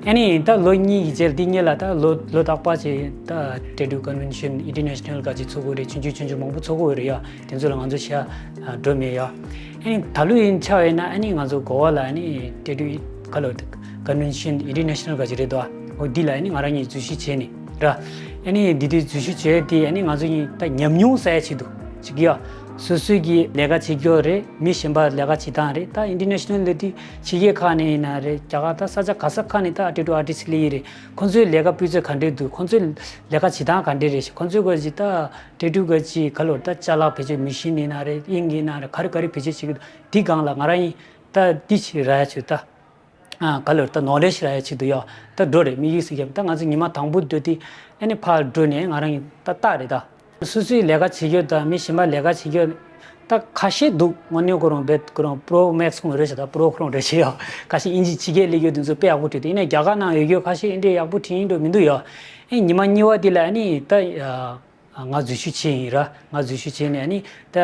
ཨ་ནི་ད་ལོ་གཉིས་ཀྱི་རྗེས་ལ་འདི་གཉིས་ལ་ད་ལོ་ལོ་རྟག་པར་ཅིག་ད་ཊེ་ཊུ་ཀོན་ཝེན་ཤན་ཨིན་ཊར་ནེ་ཤ་ནལ་ག་ཅིག་ཚོགས་ཀྱི་རེད། ཆུང་ཆུང་ཆུང་ཆུང་མང་པོ་ཚོགས་ཀྱི་ཡོད་རེད་ཡ། དེ་ཚོ་ལ་ང་ཚོ་ཤ་འགྲོ་མེད་ཡ། ཨ་ནི་ད་ལོ་ཡིན་ཆ་བས་ན་ཨ་ནི་ང་ཚོ་གོ་བ་ལ་ཨ་ནི་ཊེ་ཊུ་ག་ལོ་ཀོན་ཝེན་ཤན་ཨིན་ཊར་ནེ་ཤ་ནལ་ག་ཅིག་རེད་དོ། འོ་འདི་ལ་ཨ་ནི་ང་རང་གཉིས་འཛུལ་ཞུགས་བྱས་ནས་ར། ཨ་ནི་འདི་དུས་འཛུལ་ཞུགས་བྱས་དེ་ཨ་ནི་ང་ཚོ་གཉིས་ད་ཉམས་མྱོང་བསགས་ཡ་ཆེད་དུ་ཅིག་ཡ། སོ་སོའི་གི་ལས་ཀ་བྱེད་རྒྱུ་རེད། མི་གཞན་པ་ལས་ཀ་བྱེད་སྟངས་རེད། ད་ཨིན་ཊར་ནེ་ཤ་ནལ་ལ་དེ་ཕྱི་རྒྱལ་ཁག་ནས་ཡིན་ན་རེད། རྒྱ་གར་ད་ས་ཆ་ག་ས་ཁག་ནས་ད་ཊེ་ཊུ་ཨར་ཊིསི་སླེབས་ཡི་རེད། ཁོང་ཚོའི་ལས་ཀ་སྤུས་ཚད་ག་འདྲས་འདུག་ཁོང་ཚོའི་ལས་ཀ་བྱེད་སྟངས་ག་འདྲས་རེད་ཤག་ཁོང་ཚོའི་ག་ཅིག་ད་ཊེ་ཊུ་ག་ཅིག་ག་ལོར་ད་ཅ་ལག་བེད་སྤྱོད་མི་ཤིན་ཡིན་ན་རེད། ཨིང་ཡིན་ན་རེད། ག་རེ་ག་རེ་བེད་སྤྱོད་བྱེད་ཀྱི་འདུག་འདི་སྒང་ལ་ང་རང་ཡིན་ད་འདི་ཞིག་རག་ཡ་ཆེད་ད། ཨ་ག་ལོར་ད་ནོ་ལེ་ཇི་རག་ཡ་ཆེད་དུ་ཡོད་ད་འགྲོ་རེད། དམིགས་ཡུལ་ཟེར་གྱི་ད་ང་ཚོ་ཉི་མ་དང་པོ་འགྲོ་དུས་ཨ་ནི་ཕར་འགྲོ་ནས་ང་རང་ཡིན་ད་ལྟ་རེད་ད། སོ་སོའི་ལས་ཀ་བྱེད་རྒྱུ་དང་མི་གཞན་པ་ལས་ཀ་བྱེད་རྒྱུ་ད་ཁ་ཤས་འདུག་དངོས་གནས་ཁོ་རང་བེད་ཁོ་རང་པོ་རོ་མེག་སི་ཁོང་རེད་ཤག་ད་པོ་རོ་ཁོ་རང་རེད་ཤག་ཡོད། ཁ་ཤས་ཨིན་ཇི་ཕྱི་རྒྱལ་སླེབས་རྒྱུ་དེ་ཚོ་དཔེ་ཡག་པོ་བྲིས་འདུག་ཡིན་ནའི་རྒྱ་གར་ནང་ཡོད་རྒྱུ་ཁ་ཤས་ཨེ་འདྲས་ཡག་པོ་བྲིས་ཡིན་འགྲོ་མི་འདུག་ཡོད། ཨེ་ཉི་མ་གཉིས་པ་དེ་ལ་ཨ་ནི་ད་ང་འཛུལ་ཞུགས་བྱས་ཡིན་ར། ང་འཛུལ་ཞུགས་བྱས་ནས་ཨ་ནི་ད་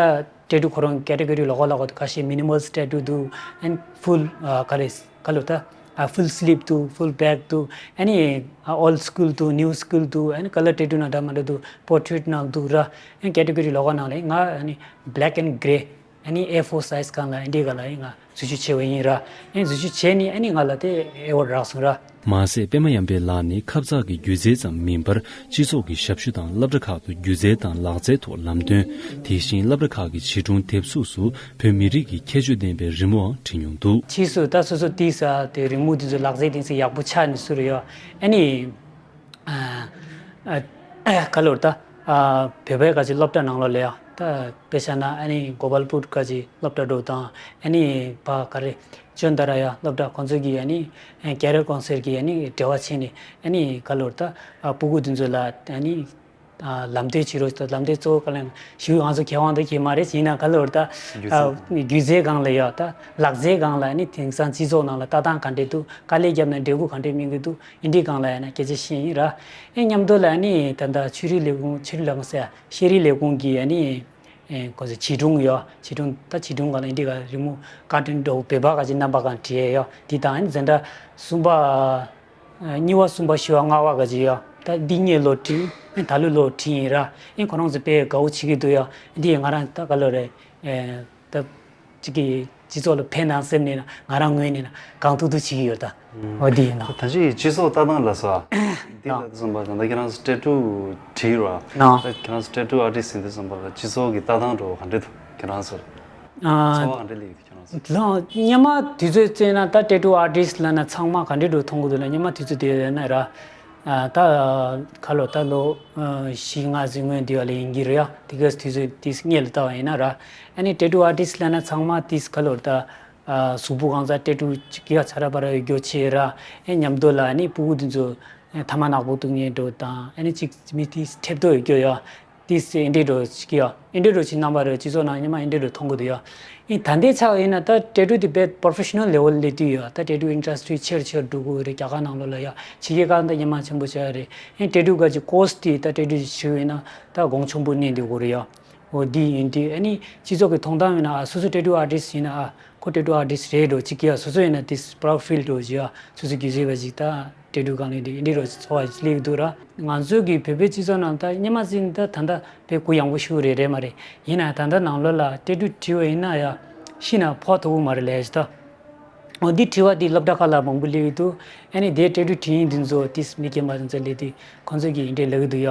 ཊེ་ཊུ་ཁོ་རང་ཀེ་ཊེ་གོ་རི་ལོགས་ཀ་ལོགས་ཀ་ཁ་ཤས་མི་ནི་མལ་ཊེ་ཊུ་འདུག་ཨེན་ཕུལ་ག་རེ་ག་ལོ་ད། ཨ་ཕུལ་སི་ལིབ་འདུག་ཕུལ་བེག་འདུག་ཨ་ནི་ཨ་ཨོལ་སི་ཀུལ་འདུག་ནིའུ་སི་ཀུལ་འདུག་ཨ་ནི་ཀ་ལར་ཊེ་ཊུ་ནང་འདྲ་མི་འདྲ་འདུག་པོར་ཊེཊ་ནང་འདུག་ར། ཨ་ནི་ཀེ་ཊི་གོ་རི་ལོགས་ཀ་ནང་ལ་ང་ཨ་ནི་བྷེ་ལེག་ཨེན་གྷེ་རེ་ཨ་ནི་ཨེ་ཕོར་སའི་ཛི་གང་ལ་ཨ་འདི་ག་ལ་ཨ་ནི་ང་འཛུལ་ཞུགས་བྱས་པ་ཡིན་ར། ཨ་ནི་འཛུལ་ཞུགས་བྱས་ནི་ཨ་ནི་ང་ལ་དེ་ཨེ་ཝོར་ཌི་རག་སོང་ར། མ་ཟད་པད་མ་གཡང་འཕེལ་ལགས་ནི་ཁབ་བཙག་གི་སྒྱུ་རྩལ་ཙམ་མིན་པར་སྤྱི་ཚོགས་ཀྱི་ཞབས་ཞུ་དང་སློབ་གྲྭ་ཁག་ཏུ་སྒྱུ་རྩལ་དང་ལག་རྩལ་ཐོག་ལམ་སྟོན། དེ་བཞིན་སློབ་གྲྭ་ཁག་གི་བྱིས་སྒྲུང་དེབ་གཟུགས་སུ་བོད་མི་རིགས་ཀྱི་ཁྱད་ཆོས་ལྡན་པའི་རི་མོའང་བྲིས་མྱོང་འདུག་ཕྱིས་སུ་ད་སོ་སོ་ཏིས་དེ་རི་མོ་དེ་ཚོ་ལག་རྩལ་དེ་ཚོ་ཡག་པོ་ཆགས་ནས་སུ་རེད་ཡ། ཨ་ནི་ཨ་ཨ་ག་ལོར་ད་ཨ་བོད་པའི་ག་ཅིག་སློབ་གྲྭ་ནང་ལོགས་ལ་ཡ་ད་དཔེ་བཞག་ན་ཨ་ནི་གོ་པལ་པུར་ག་ཅིག་སློབ་གྲྭ་འགྲོ་དང་ཨ་ནི་ཕ་ག་རེ་ཅོན་ཏ་ར་ཡ་སློབ་གྲྭ་ཁོང་ཚོ་གི་ཨ་ནི་ཀེ་རི་ཡར་ཀོན་སིལ་གི་ཨ་ནི་འབྲེལ་བ་བྱས་ནས་ཨ་ནི་ག་ལོར་ད་ཨ་སྤུ་གུ་དེ་ཚོ་ལ་ཨ་ནི། ཨ་ལམ་སྟོན་བྱེད་རོགས་ཞེས་ལམ་སྟོན་གཙོ་བོ་ག་ལ་ཞུ་ང་ཚོ་མཁས་དབང་དང་མཁས་མ་རེད་ཡིན་ན་ག་ལོར་ད་སྒྱུ་རྩལ་སྒྱུ་རྩལ་སྒང་ལ་ཡོད་ད་ལག་རྩལ་སྒང་ལ་ནི་དེང་སང་སྤྱི་ཚོགས་ནང་ལ་ལྟ་སྟངས་ག་འདྲས་འདུག་དཀའ་ལས་བརྒྱབ་ན་འབྲས་བུ་ག་འདྲས་སྨིན་གི་འདུག་ཨིན་འདྲའི་སྒང་ལ་ཡང་ན་སྐད་ཆ་བཤད་ཡིན་ར། ཨེ་མཉམ་དུ་ལ་ནི་ད་ལྟ་ཆོས་རིག་ལས་ཁུངས་ཆོས་རིག་ལས་ཁུངས་ཟེར་ཤེས་རིག་ལས་ཁུངས་ཀྱི་ཨ་ནི་ཨེ་ཁོ་ཚོ་བྱིས་སྒྲུང་ཡོད་བྱིས་སྒྲུང་ད་བྱིས་སྒྲུང་སྒང་ལ་ཨིན་འདྲའི་ག་རི་མོ་ཀར་ཊུན་འདྲ་བོ་བོད་པ་ག་ཅིག་རྣམ་པ་གང་བྲིས་ཡོད་དེ་དང་ཨ་ནི་འཛིན་གྲྭ་གསུམ་པ། གཉིས་པ་གསུམ་པ་བཞི་པ་ལྔ་པ་ག་ཅིག་ཡོད། ད་འདི་གཉིས་ལོ་བྲིས། ཨེ་ད་ལོ་ལོ་བྲིས་ཡིན་ར། ཨེ་ཁོ་རང་ཚོ་དཔེ་དགའ་བོ་བྱེད་ཀྱི་འདུག་ཡ། འདི་ཡིས་ང་རང་ད་ག་ལོ་རེད། ཨེ་ད་ཅིག་གི་སྤྱི་ཚོགས་ལ་ཕན་ན་སེམས་ནས་ན་ང་རང་ངོས་ནས་ན་གང་ཐུབ་ཐུབ་བྱེད་ཀྱི་ཡོད་ད། འོ་འདི་ཡིན་ནོ། ད་ཅི་སྤྱི་ཚོགས་ལྟ་སྟངས་ལ་ས། འདི་ལ་ནོ། དུ་སོང་པ་ད་ལྟ་ཁྱེད་རང་ཚོ་ཊེ་ཊུ་བྲིས་ར། ནོ། ད་ཁྱེད་རང་ཚོ་ཊེ་ཊུ་ཨར་ཊིསི་ཡིན་དུ་སོང་པ་ལ་སྤྱི་ཚོགས་ཀྱི་ལྟ་སྟངས་འགྲོ་ག་འདྲ་འདུག་ཁྱེད་རང་ཚོར། ཨ། ཚོར་བ་ག་འདྲ་སླེབས་ཡོད། ལགས་སྔོན་མ་དུས་ཚོད་བརྩིས་ན་ད་ཊེ་ཊུ་ཨར་ཊིསི་ལབ་ན་ཚང་མ་ག་འདྲ་འདྲ་མཐོང་གི་འདུག་ལ། སྔོན་མ་དུས་ཚོད་དེ་ཡོད་ན་ར། ཨ་ད་ག་ལོ་ད་ལོ་ཨ་བཞི་ལྔ་ཙམ་སྔོན་དེ་བ་ལ་ཡིན་གྱི་རེད་ཡ། དེ་ག་དུས་ཚོད་དེ་སྔོན་ལ་ལྟ་བ་ཡིན་ན་ར། ཨ་ནི་ཊེ་ཊུ་ཨར་ཊིསི་ལབ་ན་ཚང་མ་དེ་ག་ལོ་ད་ཨ་གཟུགས་པོ་གང་ཚ་ཊེ་ཊུ་ཅིག་གི་ཡ་ཚ་ར་བ་ར་ཡོད་རྒྱུ་ཆེ་ར། ཨེ་མཉམ་དུ་ལ་ཨ་ནི་སྤུ་གུ་དེ་ཚོ་ཐ་མག་ནག་པོ་གཏུབ་མཁན་འདྲ་དང་ཨ་ནི་ཅིག་མི་དེ་ཁྲེབ་ཏོ་ཡོད་རྒྱུ་ཡ། ཏིས་ཨེ་འདྲའི་འགྲོ་ཅིག་ཡ། ཨེ་འདྲའི་འགྲོ་ཅིག་རྣམ་པ་རེད། སྤྱི་ཚོགས་ནང་སྔོན་མ་ཨེ་འདྲའི་འགྲོ་མཐོང་གི་འདུག་ཡ། ཨེ་ད་ལྟའི་ཆ་ཡིན་ན་ད་ཊེ་ཊུ་དེ་དཔེ་པོ་རོ་ཕེ་ཤ་ནལ་ལེ་ཝལ་ལ་སླེབས་དུས་ཡ། ད་ཊེ་ཊུ་ཨིན་ཌ་སི་ཊི་རི་ཆེར་ཆེར་འགྲོ་གི་རེད། རྒྱ་གར་ནང་ལོགས་ལ་ཡ་ཕྱི་རྒྱལ་ཁག་ད་སྔོན་མ་ཆེན་པོ་ཆགས་རེད། ཨེ་ཊེ་ཊུ་ག་ཅིག་ཀོར་སི་དེ་ད་ཊེ་ཊུ་ཞིག་ཡིན་ན་ད་གོང་ཆེན་པོ་གནས་འདུག་གི་རེད་ཡ། འོ་འདི་ཡིན་དུས་ཨ་ནི་སྤྱི་ཚོགས་ཀྱི་མཐོང་སྟངས་ཡིན་ན་ཨ་སོ་སོ་ཊེ་ཊུ་ཨར་ཊིསི་ཡིན་ན་ཨ་ཁོ་ཊེ་ཊུ་ཨར་ཊིསི་རེད་འགྲོ་ཅིག་གི་ཡ། སོ་སོ་ཡིན་ན་དེ་པ་རའུཌ་ཕིལ་འགྲོ་ཅིག་ཡ། སོ་སོ་སྒྱུ་རྩལ་པ་ཅིག་ད། ཊེ་ཊུ་གང་ལས་འདི་འདི་རོ་ཚོ་བ་སླེབས་འདུག་ར། ང་ཚོའི་གི་བོད་པའི་སྤྱི་ཚོགས་ནང་ད་སྔོན་མ་ཟིན་ད་ད་ད་དཔེ་གུ་ཡངས་པོ་ཞུ་རེད་རེད་མ་རེད། ཡིན་ན་ད་ད་ནང་ལོགས་ལ་ཊེ་ཊུ་བྲིས་པ་ཡིན་ན་ཡ་ཤི་ན་ཕོག་ཐུབ་གི་མ་རེད་ལས་ད། འོ་འདི་བྲིས་པ་འདི་སློབ་གྲྭ་ཁག་ལ་མང་པོ་སླེབས་ཀྱི་འདུག་ཨ་ནི་དེ་ཊེ་ཊུ་བྲིས་ཡིན་འདི་ཚོ་ཏིས་མི་རྒན་པ་འདི་ཚོ་སླེབས་དུས་ཁོང་ཚོ་གི་འདི་ལབ་ཀྱི་འདུག་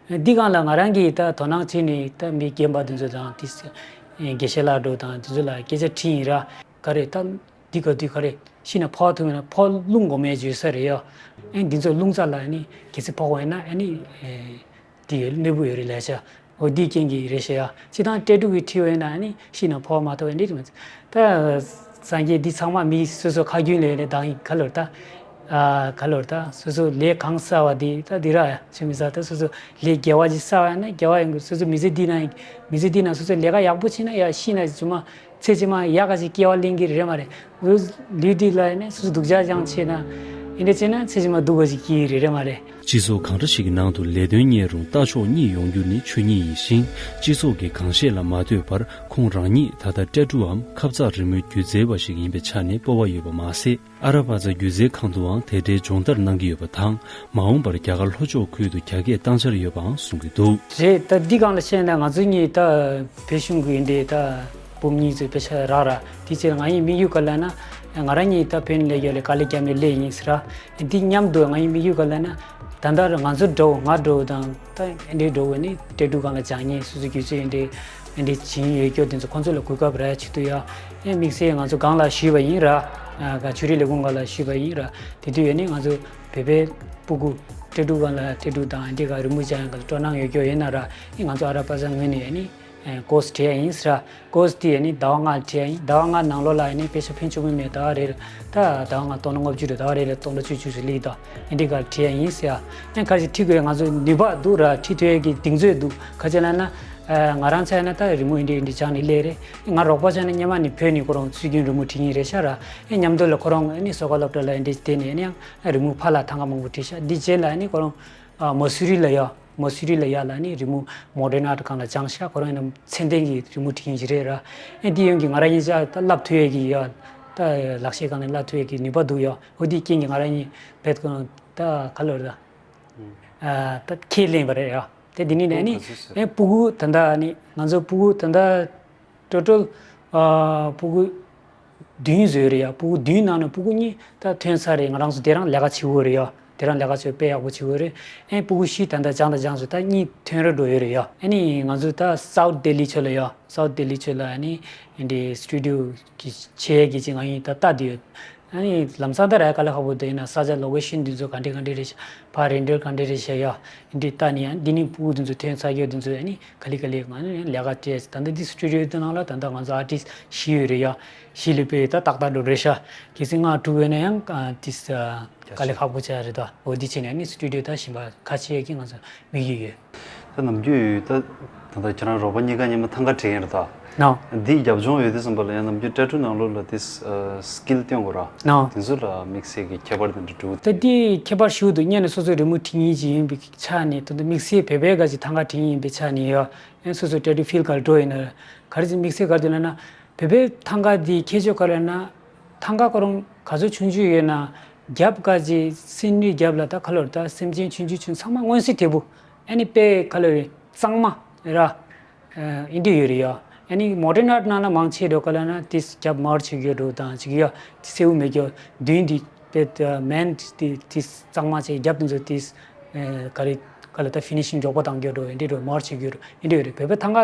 ཡ། འདི་སྒང་ལ་ང་རང་གིས་ད་དོ་སྣང་བྱས་ནས་ད་མི་རྒན་པ་འདི་ཚོ་དང་ཏིས་དགེ་བཤེས་ལགས་འགྲོ་དང་འདི་ཚོ་ལ་སྐད་ཆ་དྲིས་ཡིན་ར། ག་རེ་ད། འདི་ག་དུས་ག་རེ་ཤི་ན་ཕོག་ཐུབ་ན་ཕོག་རླུང་སྒོ་མེད་བརྗོད་ས་རེད་ཡ། ཨེ་འདི་ཚོ་རླུང་རྩ་ལ་ནི་གལ་སྲིད་ཕོག་པ་ཡིན་ན་ཨ་ནི་ཨེ་འདི་ཡོད་གནོད་པོ་ཡོད་རེད་ལས་བྱ། འོ་འདི་རྐྱེན་གྱིས་རེད་ཤག་ཡ། སྤྱི་བཏང་ཊེ་ཊུ་གི་བྲིས་པ་ཡིན་ན་ཨ་ནི་ཤི་ན་ཕོག་མ་ཐུབ་པ་འདི་མ་ཚད་ད་སངས་རྒྱས་འདི་ཚང་མ་མི་སོ་སོ་ཁ་རྒྱུན་ལས་ནས་དང་ག་ལོར་ད་ཨ་ག་ལོར་ད་སོ་སོ་ལས་གང་བསགས་པ་འདི་ད་འདི་ར་ཆུ་མི་ཟ་ད་སོ་སོ་ལས་དགེ་བ་ཅིག་བསགས་པ་ཡིན་ན་དགེ་བ་ཡིན་དགོས། སོ་སོ་མི་ཚེ་འདི་ན་མི་ཚེ་འདི་ན་སོ་སོ་ལས་ཀ་ཡག་པོ་བྱས་ན་ཡ་ཤི་ན་ཅུང་མ། ཚེ་ཕྱི་མ་ཡག་ག་ཅིག་སྐྱེ་བ་ལེན་གྱི་རེད་མ་རེད། ལུས་ལུས་འདི་ལ་ནི་སོ་སོ་སྡུག་ཅག་སྦྱང་བྱས་ན། ཨེ་འདྲ་བྱས་ན་ཚེ་ཕྱི་མ་སྡུག་ག་ཅིག་སྐྱེ་གི་རེད་རེད་མ་རེད། སྤྱི་ཚོགས་གང་འདྲ་ཞིག་གི་ནང་དུ་ལས་དོན་གཉེར་རུང་ལྟ་ཕྱོགས་གཉིས་ཡོང་རྒྱུ་ནི་ཆོས་ཉིད་ཡིན་ཞིང་། སྤྱི་ཚོགས་ཀྱི་གང་ཤེད་ལ་མ་ལྟོས་པར་ཁོང་རང་ཉིད་ད་ལྟ་ཊེ་ཊུའམ་ཁབ་བཙག་རི་མོའི་སྒྱུ་རྩལ་བ་ཞིག་ཡིན་པའི་ཆ་ནས་སྤོབས་པ་ཡོད་པ་མ་ཟད། ཨ་ར་པ་ཛ་སྒྱུ་རྩལ་ཁང་དུའང་དེ་འདྲའི་སྦྱོང་བརྡར་གནང་གི་ཡོད་པ་དང་། མ་འོངས་པར་རྒྱ་གར་ལྷོ་ཕྱོགས་ཁུལ་དུ་རྒྱ་སྐད་བཏང་འཆར་ཡོད་པའང་གསུང་གི་འདུག་རེད། ད་འདི་སྒང་ལ་བཤད་ན་ང་ཚོ་གཉིས་ད་བོད་གཞུང་གི་འདི་ད་བུ་མོ་གཉིས་ཚོའི་དཔེ་ཆ་རག་ར། དེ་ཕྱིར་ང་ཡི་དམིགས་ཡུལ་ག་ལ་ན་ང་རང་གཉིས་ད་བོད་ནས་སླེབས་ཡོད་ལས་དཀའ་ལས་བརྒྱབ་ནས་སླེབས་ཡིན་ཟེར་ར། འདི་མཉམ་དུ་ང་ཡི་དམིགས་ཡུལ་ག་ལ་ན་ད་ལྟ་ང་ཚོ་འགྲོ་ང་འགྲོ་དང་ད་འདི་འགྲོ་བ་ནི་ཊེ་ཊུ་སྒང་ལ་སྦྱང་མཁན་སོ་སོ་སྒྱུ་རྩལ་འདི་འདི་བྱིན་ཡོད་སྐྱོ་དེ་ཚོ་ཁོང་ཚོ་ལ་གོ་སྐབས་རག་ཆེད་དུ་ཡ། ཨེ་དམིགས་བསལ་ང་ཚོ་སྒང་ལ་ཞུས་པ་ཡིན་ར། ཨ་ག་ཆོས་རིག་ལས་ཁུངས་སྒང་ལ་ཞུས་པ་ཡིན་ར། དེ་དུས་ཡ་ནི་ང་ཚོ་བོད་པའི་སྤུ་གུ་ཊེ་ཊུ་སྒང་ལ་ཊེ་ཊུ་དང་འདི་ག་རི་མོ་སྦྱང་ཡ་ག་ལ་སྤྲོ་སྣང་ཡོད་སྐྱོ་ཡིན་ན་ར། ཨེ་ང་ཚོ་ཨ་ར་པ་ཛ་ངོས་ནས་ཡ་ནི་ཨེ་ཀོར་སི་སྤྲད་ཡ་ཡིན་ཟེར་ར། ཀོར་སི་དེ་ཡ་ནི་ཟླ་བ་ལྔ་སྤྲད་ཡ་ཡིན། ཟླ་བ་ལྔ་ནང་ལོགས་ལ་ཡ་ནི་དཔེ་ཆ་ཕོན་ཆེན་པོ་མེད་ད་རེད། ད་ཟླ་བ་ལྔ་སྟོང་ལྔ་ལྔ་བཅུ་དུ་ད་རེད་ལ་སྟོང་ལྔ་བཅུ་བཅུ་ཞིག་སླེབས་ད་ཨེ་འདི་ག་ལ་སྤྲད་ཡ་ཡིན་ཟེར་ཡ། ཨེ་ག་ཅིག་ཁྲིད་དགོས་ང་ཚོ་ནུས་པ་འདུག་ར། ཁྲིད་ཐུབ་ཡ་གི་གདེང་ཚོད་འདུག་ག་ཅི་ལ་ན། ཨ་ང་རང་ཚོ་ཡིན་ན་ད་རི་མོ་འདི་འདི་སྦྱངས་ནས་སླེབས་རེད། ང་རོགས་པ་ཚོ་ཡིན་ན་སྔོན་མ་ནས་བོད་ནས་ཁོ་རང་སྲོལ་རྒྱུན་རི་མོ་འབྲི་མཁན་རེད་ཤག་ར། ཨེ་མཉམ་དུ་ལ་ཁོ་རང་ཨ་ནི་གསོ་བཀའ་སློབ་གྲྭ་ལ་འདི་བསྡད་ནས་ཨ་ནི་ཡང་རི་མོ་ཕར་ལ་ཐང་ག་མང་པོ་བྲིས་ཤག་འདི་རྗེས་ལ་ཨ་ནི་ཁོ་རང་ཨ་མ་སུ་རི་ལ་ཡ་མ་སུ་རི་ལ་ཡ་ལ་ཨ་ནི་རི་མོ་མོ་ཌརན་ཨར་ཊི་སྒང་ལ་སྦྱངས་ཤག་ཁོ་རང་ཡིན་ན་ཚད་ལྡན་གྱི་རི་མོ་འབྲི་མཁན་ཞིག་རེད་ར། ཨེ་འདི་ཡོང་གི་ང་རང་གཉིས་ཆ་ད་བསླབ་ཐུབ་ཡས་ཀྱི་ཡ། ད་ལག་ཤེས་སྒང་ནས་བསླབ་ཐུབ་ཡས་ཀྱི་ནུས་པ་འདུག་ཡ། འོ་དེའི་རྐྱེན་གྱིས་ང་རང་གཉིས་བེད་ཀོང་ད་ག་ལོར་ད་ད་ཁས་ལེན་པ་རེད་ཡ། དེ་འདི་ནས་ནས་ནི་ཨེ་སྤུ་གུ་ད་ལྟ་ནི་ང་ཚོ་སྤུ་གུ་ད་ལྟ་ཊོ་ཊལ་སྤུ་གུ་བདུན་བཟོས་རེད་ཡ། སྤུ་གུ་བདུན་ནང་ནས་སྤུ་གུ་གཉིས་ད་ཐོན་ཚར་རེད། ང་རང་ཚོ་དེ་རང་ལས་ཀ་བྱེད་དགོས་རེད་ཡ། དེ་རང་ལས་ཀ་ཚོ་དཔེ་ཡག་པོ་བྱེད་དགོས་རེད། ཨེ་སྤུ་གུ་བཞི་ད་ལྟ་སྦྱངས་དང་སྦྱངས་བྱས་ད་གཉིས་ཐོན་རེ་འགྲོ་ཡོད་རེད་ཡ། ཨ་ནི་ང་ཚོ་ད་སའུཐ་ལྡི་ལི་ཕྱོགས་ལ་ཡ། སའུཐ་ལྡི་ལི་ཕྱོགས་ལ་ཨ་ནི་འདི་སི་ཊུ་ཌི་ཡོ་གི་བྱེད་ཡས་ཀྱི་ཅིག་ང་གཉིས་ད་ལྟ་དུ་ཡོད། ཨ་ནི་ལམ་སང་ད་ར་དཀའ་ལས་ཁག་པོ་འདུག་ཡིན་ན་ས་ཆ་ལོ་ཀེ་ཤན་འདི་ཚོ་ག་འདྲ་ག་འདྲ་རེད་ཤག་ཕར་རེན་ཊལ་ག་འདྲ་རེད་ཤག་ཡ། འདི་ལྟ་ནི་ཡ་འདི་ནི་སྤུ་གུ་འདི་ཚོ་ཐོན་ཚར་རྒྱུ་འདི་ཚོ་ཨ་ནི་ག་ལེ་ག་ལེ་ང་ནི་ལས་ཀ་སྤྲད། ད་ལྟ་འདི་སི་ཊུ་ཌི་ཡོ་འདི་ནང་ལ་ད་ལྟ་ང་ཚོ་ཨར་ཊིསི་བཞི་ཡོད་རེད་ཡ། བཞི་ལས་དཔེ་ད་ཏག་ཏག་འགྲོ་རེད་ཤག་གལ་སྲིད་ལྔ་དྲུག་ཡོད་ན་ཡང་ཨ་ཏིས་ཨ་དཀའ་ལས་ཁག་པོ་ཆགས་རེད་ད། འོ་འདི་བྱས་ནས་ཨ་ནི་སི་ཊུ་ཌི་ཡོ་ད་གཞན་པ་ཁ་ཕྱེ་ཡས་ཀྱི་ང་ཚོ་དམིགས་ཡུལ་ཡོད། ད་ནམ་རྒྱུན་ད་ད་ལྟ་ཁྱེད་རང་རོགས་པ་གཉིས་ཀ་སྔོན་མ་ཐང་ག་བྲིས་མཁན་རེད་ད། ནོ། འདིའི་རྒྱབ་ལྗོངས་ཡོད་དུས་ཙམ་པ་ལ་ཡང་ནམ་རྒྱུན་ཊེ་ཊུ་ནང་ལོགས་ལ་དེ་སི་ཀིལ་སྟོན་དགོས་ར། ནོ། དེ་ཚོ་ལ་དམིགས་བསལ་གྱི་ཁྱད་པར་དེ་འདྲ་འདུག་ད་འདི་ཁྱད་པར་ཞིག་འདུག་སྔོན་ནས་སོ་སོའི་རི་མོ་བྲིས་མཁན་ཅིག་ཡིན་པའི་ཆ་ནས། ད་ལྟ་དམིགས་བསལ་བོད་པའི་ག་ཅིག་ཐང་ག་བྲིས་མཁན་ཡིན་པའི་ཆ་ནས་ཡོད། ཡང་སོ་སོ་ཊེ་ཊུ་ཕིལ་ག་ལ་འགྲོ་ཡིན་ན་ག་རེ་ཅིག་དམིགས་བསལ་ག་རེ་འདུག་ལབ་ན། བོད་པའི་ཐང་ག་འདི་ཁྱད་ཆོས་ག་རེ་ལབ་ན། ཐང་ག་ཁོ་རང་ག་ཚོད་ཆུང་ཆུང་ཡོད་ན། རྒྱབ་ག་ཅིག་སེམས་ནུས་རྒྱབ་ལ་ད་ག་ལོར་ད་སེམས་ཅན་ཆུང་ཆུང་ཆུང་ཚང་མ་མངོན་གསལ་དོད་པོ། ཨ་ནི་དཔེ་ག་ལོར་གཙང་མ་ར། ཨ་འདི་ཡོད་རེད་ཡ། ཨ་ནི་མོ་ཌན་ཨར་ཊི་ནང་ལ་མང་ཆེ་འགྲོ་ག་ལ་ན་དེ་རྒྱབ་མར་བྱེད་རྒྱུ་འགྲོ་དང་ཅིག་ཡ། སེའུ་མེད་རྒྱུ་མདུན་འདི་དཔེ་མེན་འདི་དེ་གཙང་མ་བྱེད། རྒྱབ་དེ་ཚོ་དེ་ག་རེ་ག་ལ་ད་ཕི་ནི་ཤིང་མགྱོགས་པོ་བཏང་རྒྱུ་འགྲོ། ཨ་འདི་འགྲོ་མར་བྱེད་རྒྱུ་འགྲོ། ཨ་འདི་ཡོད་རེད། བོད་པའི་ཐང་ག་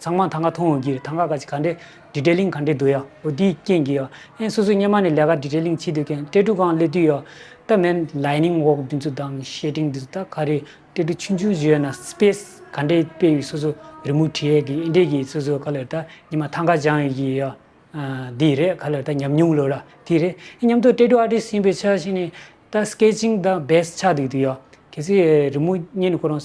ཚང་མ་ཐང་ག་མཐོང་འོང་གི་རེད། ཐང་ག་ག་ཅིག་ག་འདྲས་ཌི་ཊེ་ལིང་ག་འདྲས་འདུག་ཡ། འོ་དེའི་རྐྱེན་གྱིས་ཡ། ཨེ་སོ་སོ་སྔོན་མ་ནས་ལས་ཀ་ཌི་ཊེ་ལིང་བྱེད་དུས་ཀྱང་ཊེ་ཊུ་སྒང་སླེབས་དུས་ཡ། ད་མེན་ལའི་ནིང་ཝོག་འདི་ཚོ་དང་ཤེ་ཌིང་འདི་ཚོ་ད་ག་རེ་ཊེ་ཊུ་ཆུང་ཆུང་བྱས་ན་སི་པེ་སི་ག་འདྲས་དཔེ་ཡི་སོ་སོ་རི་མུ་བྲིས་ཡས་ཀྱི་ཨེ་འདྲས་ཀྱི་སོ་སོ་ག་ལ་ད་ཉི་མ་ཐང་ག་སྦྱང་ཡས་ཀྱི་ཡ། འདི་རེད། ག་ལ་ད་ཉམས་མྱོང་ལོ་ར་དེ་རེད། མཉམ་དུ་ཊེ་ཊུ་ཨར་ཊིསི་ཡིན་པའི་ཆ་ཞིག་ནས་ད་སི་ཀེ་ཅིང་དང་བེ་སི་ཆགས་འདུག་དུས་ཡ། གལ་སྲིད་རི་མུ་གཉིས་ནས་ཁོ་རང་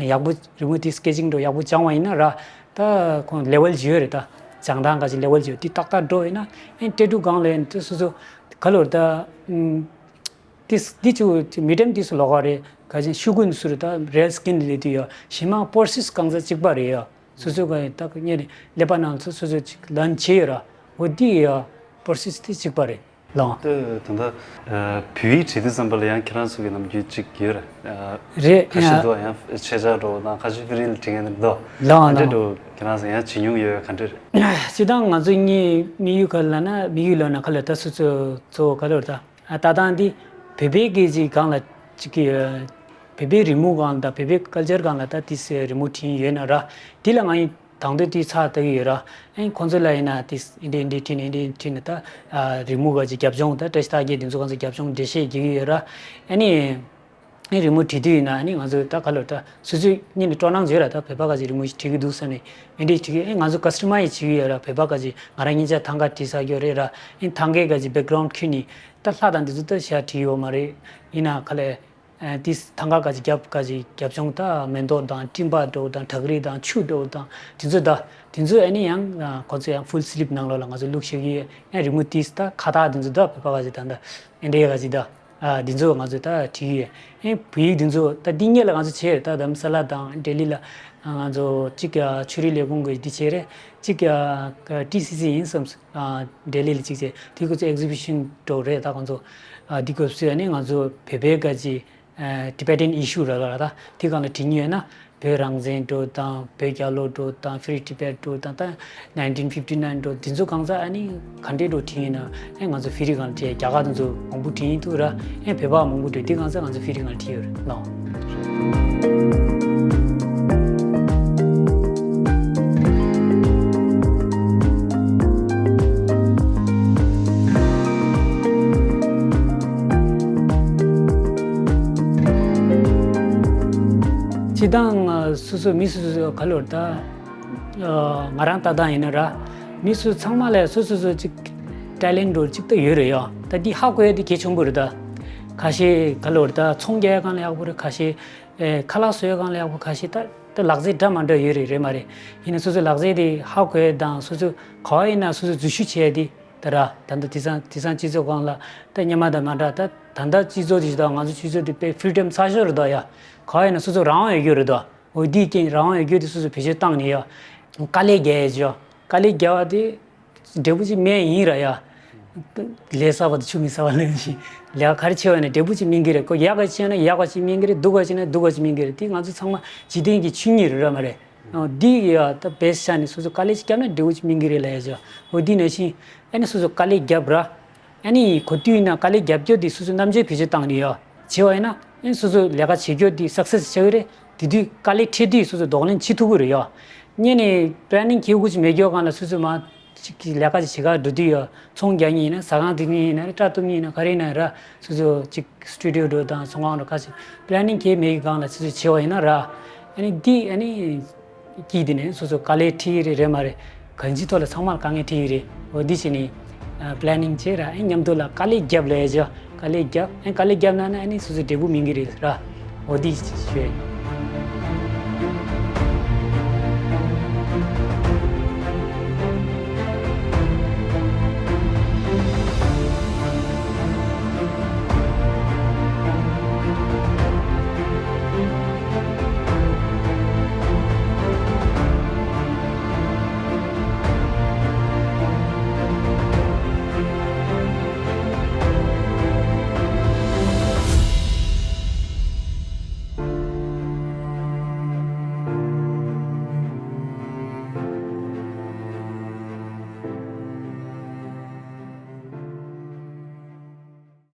ཡག་པོ་རི་མོ་དེ་སི་ཀེ་ཅིང་འགྲོ་ཡག་པོ་སྦྱང་བ་ཡིན་ན་ར། ད་ཁོང་ལེ་ཝལ་ཅིག་ཡོད་རེད། ད་སྦྱང་སྟངས་ག་ཅིག་ལེ་ཝལ་ཅིག་ཡོད། དེ་ཏག་ཏག་འགྲོ་ཡིན་ན་ཨེ་ཊེ་ཊུ་སྒང་ལ་ཡིན་དུས་སོ་སོ་ག་ལོར་ད་ཨུམ་དེ་དེ་ཅིག་མི་ཌམ་དེ་སུ་ལོག་ག་རེད། ག་ཅིག་ཤུ་གུན་སུ་རེད། ད་རེལ་སི་ཀིན་ལ་དུས་ཡ་ཞི་མ་པོར་སིས་གང་ས་གཅིག་པ་རེད་ཡ། སོ་སོ་ག་ད་ག་ཉེ་རེད། ཀླད་པ་ནང་སོ་སོ་སོ་ཅིག་ལན་བྱེད་ཡོད་ར། འོ་དེ་ཡ་པོར་སིས་དེ་གཅིག་པ་རེད། ལགས། ད་ད་ལྟ་བོད་ཡིག་བྲིས་དུས་ཙམ་པ་ལ་ཡང་ཁྱེད་རང་ཚོ་གི་ནམ་རྒྱུན་གཅིག་ཡོད་རེད། རེད། ཁ་ཤས་ཡ། འདུག་ཡང་ཆེད་བཅར་འགྲོ་དང་ཁ་ཤས་ཕི་རི་ལ་བྲིས་མཁན་དེ་འདུག་ལགས་ག་འདྲ་ལགས། འགྲོ་ཁྱེད་རང་ཚོ་ཡང་བྱེད་མྱོང་ཡོད་ག་འདྲ་རེད། སྤྱིར་བཏང་ང་ཚོ་གཉིས་དམིགས་ཡུལ་ག་ལ་ན་དམིགས་ཡུལ་ལ་ན་ག་ལ་ད་སོ་སོ་གཙོ་བོ་ག་ལ་རེད། ད་ལྟ་སྟངས་འདི་བོད་པའི་སྐད་ཀྱི་སྒང་ལ་གཅིག་གི་བོད་པའི་རི་མོ་སྒང་ལ་ད་བོད་པའི་ཀལ་ཅར་སྒང་ལ་ད་ཏིས་རི་མོ་བྲིས་ཡོད་ན་ར། དེ་ལ་ང་ཡིན། དང་དོད་དེ་ཚགས་ལྟ་གི་ཡོད་ར། ཨེ་ཁོང་ཚོ་ལ་ཡིན་ན་དེ་འདི་འདི་བྲིས་ནས་འདི་བྲིས་ནས་ད་རི་མོ་ག་ཅིག་རྒྱབ་ལྗོངས་ད་བཀྲ་ཤིས་རྟགས་བརྒྱད་འདི་ཚོ་ག་ཚོད་རྒྱབ་ལྗོངས་འགྲེལ་བཤད་རྒྱག་གི་ཡོད་ར། ཨ་ནི་ཨེ་རི་མོ་བྲིས་དུས་ཡིན་ན་ཨ་ནི་ང་ཚོ་ད་ག་ལོ་ད་སོ་སོའི་གཉིས་ནས་སྤྲོ་སྣང་བྱོས་ར། ད་བོད་པ་ག་ཅིག་རི་མོ་ཞིག་བྲིས་གི་འདུག་ས་ནས་ཨེ་འདི་བྲིས་གི་ཨེ་ང་ཚོ་ཀ་སི་ཊ་མའི་ཛི་བྱེད་ཀྱི་ཡོད་ར། བོད་པ་ག་ཅིག་ང་རང་གཉིས་ཆ་ཐང་ག་བྲིས་ས་ཡོད་རེད་ར། ཨེ་ཐང་གའི་ག་ཅིག་བེག་གྷ་རའུན་ཌི་ཁྱོན་ནས་ད་ལྷ་དང་འདི་ཚོ་ད་ཞག་བྲིས་ཡོད་མ་རེད། ཡིན་ན་ག་ལས། ཨ་དེ་ཐང་ག་ག་ཅིག་རྒྱབ་ག་ཅིག་རྒྱབ་ལྗོངས་ད་མེ་ཏོག་དང་སྤྲིན་པ་འདྲ་བོ་དང་བྲག་རི་དང་ཆུ་འདྲ་བོ་དང་དེ་ཚོ་ད་དེ་ཚོ་ཨ་ནི་ཡང་ཁོ་ཚོ་ཡང་ཕུལ་སི་ལིབ་ནང་ལོགས་ལ་ང་ཚོ་བླུགས་བཞག་གི་ཡོད། ཡང་རི་མོ་དེ་ད་ཁ་བཏགས་དེ་ཚོ་ད་བོད་པ་ག་ཅིག་ད་ད་ཨེ་འདྲའི་ག་ཅིག་ད་ཨ་དེ་ཚོ་ང་ཚོ་ད་བྲིས་ཡོད། ཡང་བོད་ཡིག་དེ་ཚོ་ད་འདི་སྔོན་ལ་ང་ཚོ་བྱས་ད་དྷ་རམ་ས་ལ་དང་ལྡི་ལི་ལ་ང་ཚོ་གཅིག་ཆོས་རིག་ལས་ཁུངས་གི་འདི་བྱས་རེད། གཅིག་ཊི་སི་སི་ཡིན་བསམ། ལྡི་ལི་ལ་གཅིག་བྱས་དེ་ཁོ་ཚོ་ཨེག་ཛི་བི་ཤན་འདྲ་བོ་རེད། ད་ཁོ་ཚོ་འདི་སྐབས་སུ་ཨ་ནི་ང་ཚོ་བོད་པའི་ག་ཅིག Tibetan issue ར་ལ་ར་ད་དེ་སྒང་ལ་བྲིས་མྱོང་ཡོད་ན། བོད་རང་བཙན་འདྲ་བོ་དང་བོད་རྒྱལ་ལོ་འདྲ་བོ་དང་Free Tibet འདྲ་བོ་དང་ད་nineteen fifty nine འདྲ་བོ་དེ་ཚོ་གང་ཟག་ཨ་ནི་ག་འདྲས་འདྲ་བོ་བྲིས་ཡིན་ན་ཨེ་ང་ཚོ་ཕི་རི་སྒང་ལ་བྲིས། རྒྱ་གར་དེ་ཚོ་མང་པོ་བྲིས་ཡིན་འདུག་ར། ཨེ་བོད་པ་མང་པོ་བྲིས་དེ་གང་ཟག་ང་ཚོ་ཕི་རི་སྒང་ལ་བྲིས་ཡོད་རེད་ལགས། སྤྱིར་བཏང་སོ་སོ་མི་སོ་སོ་ག་ལོར་ད། ང་རང་ལྟ་སྟངས་ཡིན་ན་ར། མི་སུ་ཚང་མ་ལ་སོ་སོ་སོ་ཅིག་ཊེ་ལེན་ཊ་འདྲ་བོ་ཅིག་ད་ཡོད་རེད་ཡ། ད་འདི་ཧ་གོ་ཡ་འདི་གལ་ཆེན་པོ་རེད་ད། ཁ་ཤས་ག་ལོར་ད་ཚོང་རྒྱག་ཡ་སྒང་ལ་ཡག་པོ་རེད། ཁ་ཤས་ཨེ་ཁ་ལག་བཟོ་ཡ་སྒང་ལ་ཡག་པོ། ཁ་ཤས་ད་ད་ལག་རྩལ་འདྲ་མ་འདྲ་ཡོད་རེད། རེད་མ་རེད། ཡིན་ན་སོ་སོའི་ལག་རྩལ་དེ་ཧ་གོ་ཡ་དང་སོ་སོ་ག་བ་ཡིན་ན་སོ་སོ་འཛུལ་ཞུགས་བྱེད་ཡ་དེ་ད་ར། ད་ལྟ་དེང་སང་དེང་སང་སྤྱི་ཚོགས་སྒང་ལ་ད་སྔོན་མ་དང་མ་འདྲ། ད་ད་ལྟ་སྤྱི་ཚོགས་དེ་ཞིག་དང་ང་ཚོ་སྤྱི་ཚོགས་དེ་དཔེ་ཕི་རི་ཌམ་ཚ་ཤོས་རེད་ད་ཡ། ག་བ་ཡིན་ན་སོ་སོ་རང་དབང་ཡོད་རྒྱུ་རེད་ད། འོ་དེའི་རྐྱེན་རང་དབང་ཡོད་རྒྱུ་དེ་སོ་སོ་བེད་སྤྱོད་བཏང་ནས་ཡ། དཀའ་ལས་རྒྱག་ཡ་ཅིག་ཡ། དཀའ་ལས་རྒྱག་པ་དེ་འབྲས་བུ་ཅིག་སྨིན་ཡིན་ར་ཡ། ལས་བསགས་པ་དང་ཆུ་མི་ཟ་བ་ལེན་ཞིང་། ལས་ཀ་ག་རེ་བྱེད་པ་ཡིན་ན་འབྲས་བུ་ཅིག་སྨིན་གྱི་རེད། ཁོ་ཡག་ག་བྱས་ན་ཡག་ག་ཅིག་སྨིན་གྱི་རེད། སྡུག་ག་བྱས་ན་སྡུག་ག་ཅིག་སྨིན་གྱི་རེད། དེ་ང་ཚོ་ཚང་མ་འཇིག་རྟེན་གྱི་ཆོས་ཉིད་རེད་ར་མ་རེད། འདི་ཡ་ད་བེས་ཆ་ནས་སོ་སོ་དཀའ་ལས་ཅིག་བརྒྱབ་ན་འབྲས་བུ་ཅིག་སྨིན་གྱི་རེད་ལབ་ཡ་ཅིག་འོ་འདི་ནང་བཞིན་ཨ་ནི་སོ་སོ་དཀའ་ལས་བརྒྱབ་ར། ཨ་ནི་གོ་དུས་ཡིན་ན་དཀའ་ལས་བརྒྱབ་རྒྱུ་དེ་སོ་སོ་རྣམ་དཔྱོད་བེད་སྤྱོད་བཏང་ནས་ཡ་བྱས་པ་ཡིན་ན་ཨ་ནི་སོ་སོ་ལས་ཀ་བྱེད་རྒྱུ་དེ་སག་སེ་སི་ཆགས་ཀྱི་རེད། དེ་དུས་དཀའ་ལས་འཕྲད་དུས་སོ་སོ་གདོང་ལེན་བྱེད་ཐུབ་ཀྱི་རེད་ཡ། སྔོན་ནས་པི་ལེ་ནིང་བྱེད་དགོས་ཀྱི་མེད་རྒྱུ་སྒང་ལ་སོ་སོ་མ་ཅིག་གི་ལས་ཀ་ཅིག་བྱེད་ག་འགྲོ་དུས་ཡ་ཚོང་རྒྱག་མཁན་ཡིན་ན་ཟ་ཁང་སྒྲིག་མཁན་ཡིན་ན་རེད། སྐྲ་གཏུབ་མཁན་ཡིན་ན་ག་རེ་ཡིན་ན་ར་སོ་སོ་ཅིག་སི་ཊུ་ཌི་ཡོ་འགྲོ་དང་ཚོང་ཁང་འགྲོ་ཁ་ཅིག་པི་ལེ་ནིང་བྱེད་མེད་ཀྱི་སྒང་ལ་སོ་སོ་བྱས་པ་ཡིན་ན་ར་ཨ་ནི་འདི་ཨ་ནི་གིས་དེ་ནས་སོ་སོ་དཀའ་ལས་འཕྲད་ཀྱི་རེད་རེད་མ་རེད། གང་ཅིའི་ཐོག་ལ་ཚང་མར་དཀའ་ངལ་འཕྲད་ཀྱི་རེད། འོ་འདི་བྱས་ནས་པི་ལེ་ནིང་བྱས་ར་ཨ་ནི་མཉམ་དུ་ལ་དཀའ་ལས་བརྒྱབ་ལབ་ཡ་ཅིག་དཀའ་ལས་བརྒྱབ་ཨ་ནི་དཀའ་ལས་བརྒྱབ་ན་ནི་ཨ་ནི་སོ་སོ་འབྲས་བུ་སྨིན་གྱི་རེད་ར། འོ་འདི་ཞུ།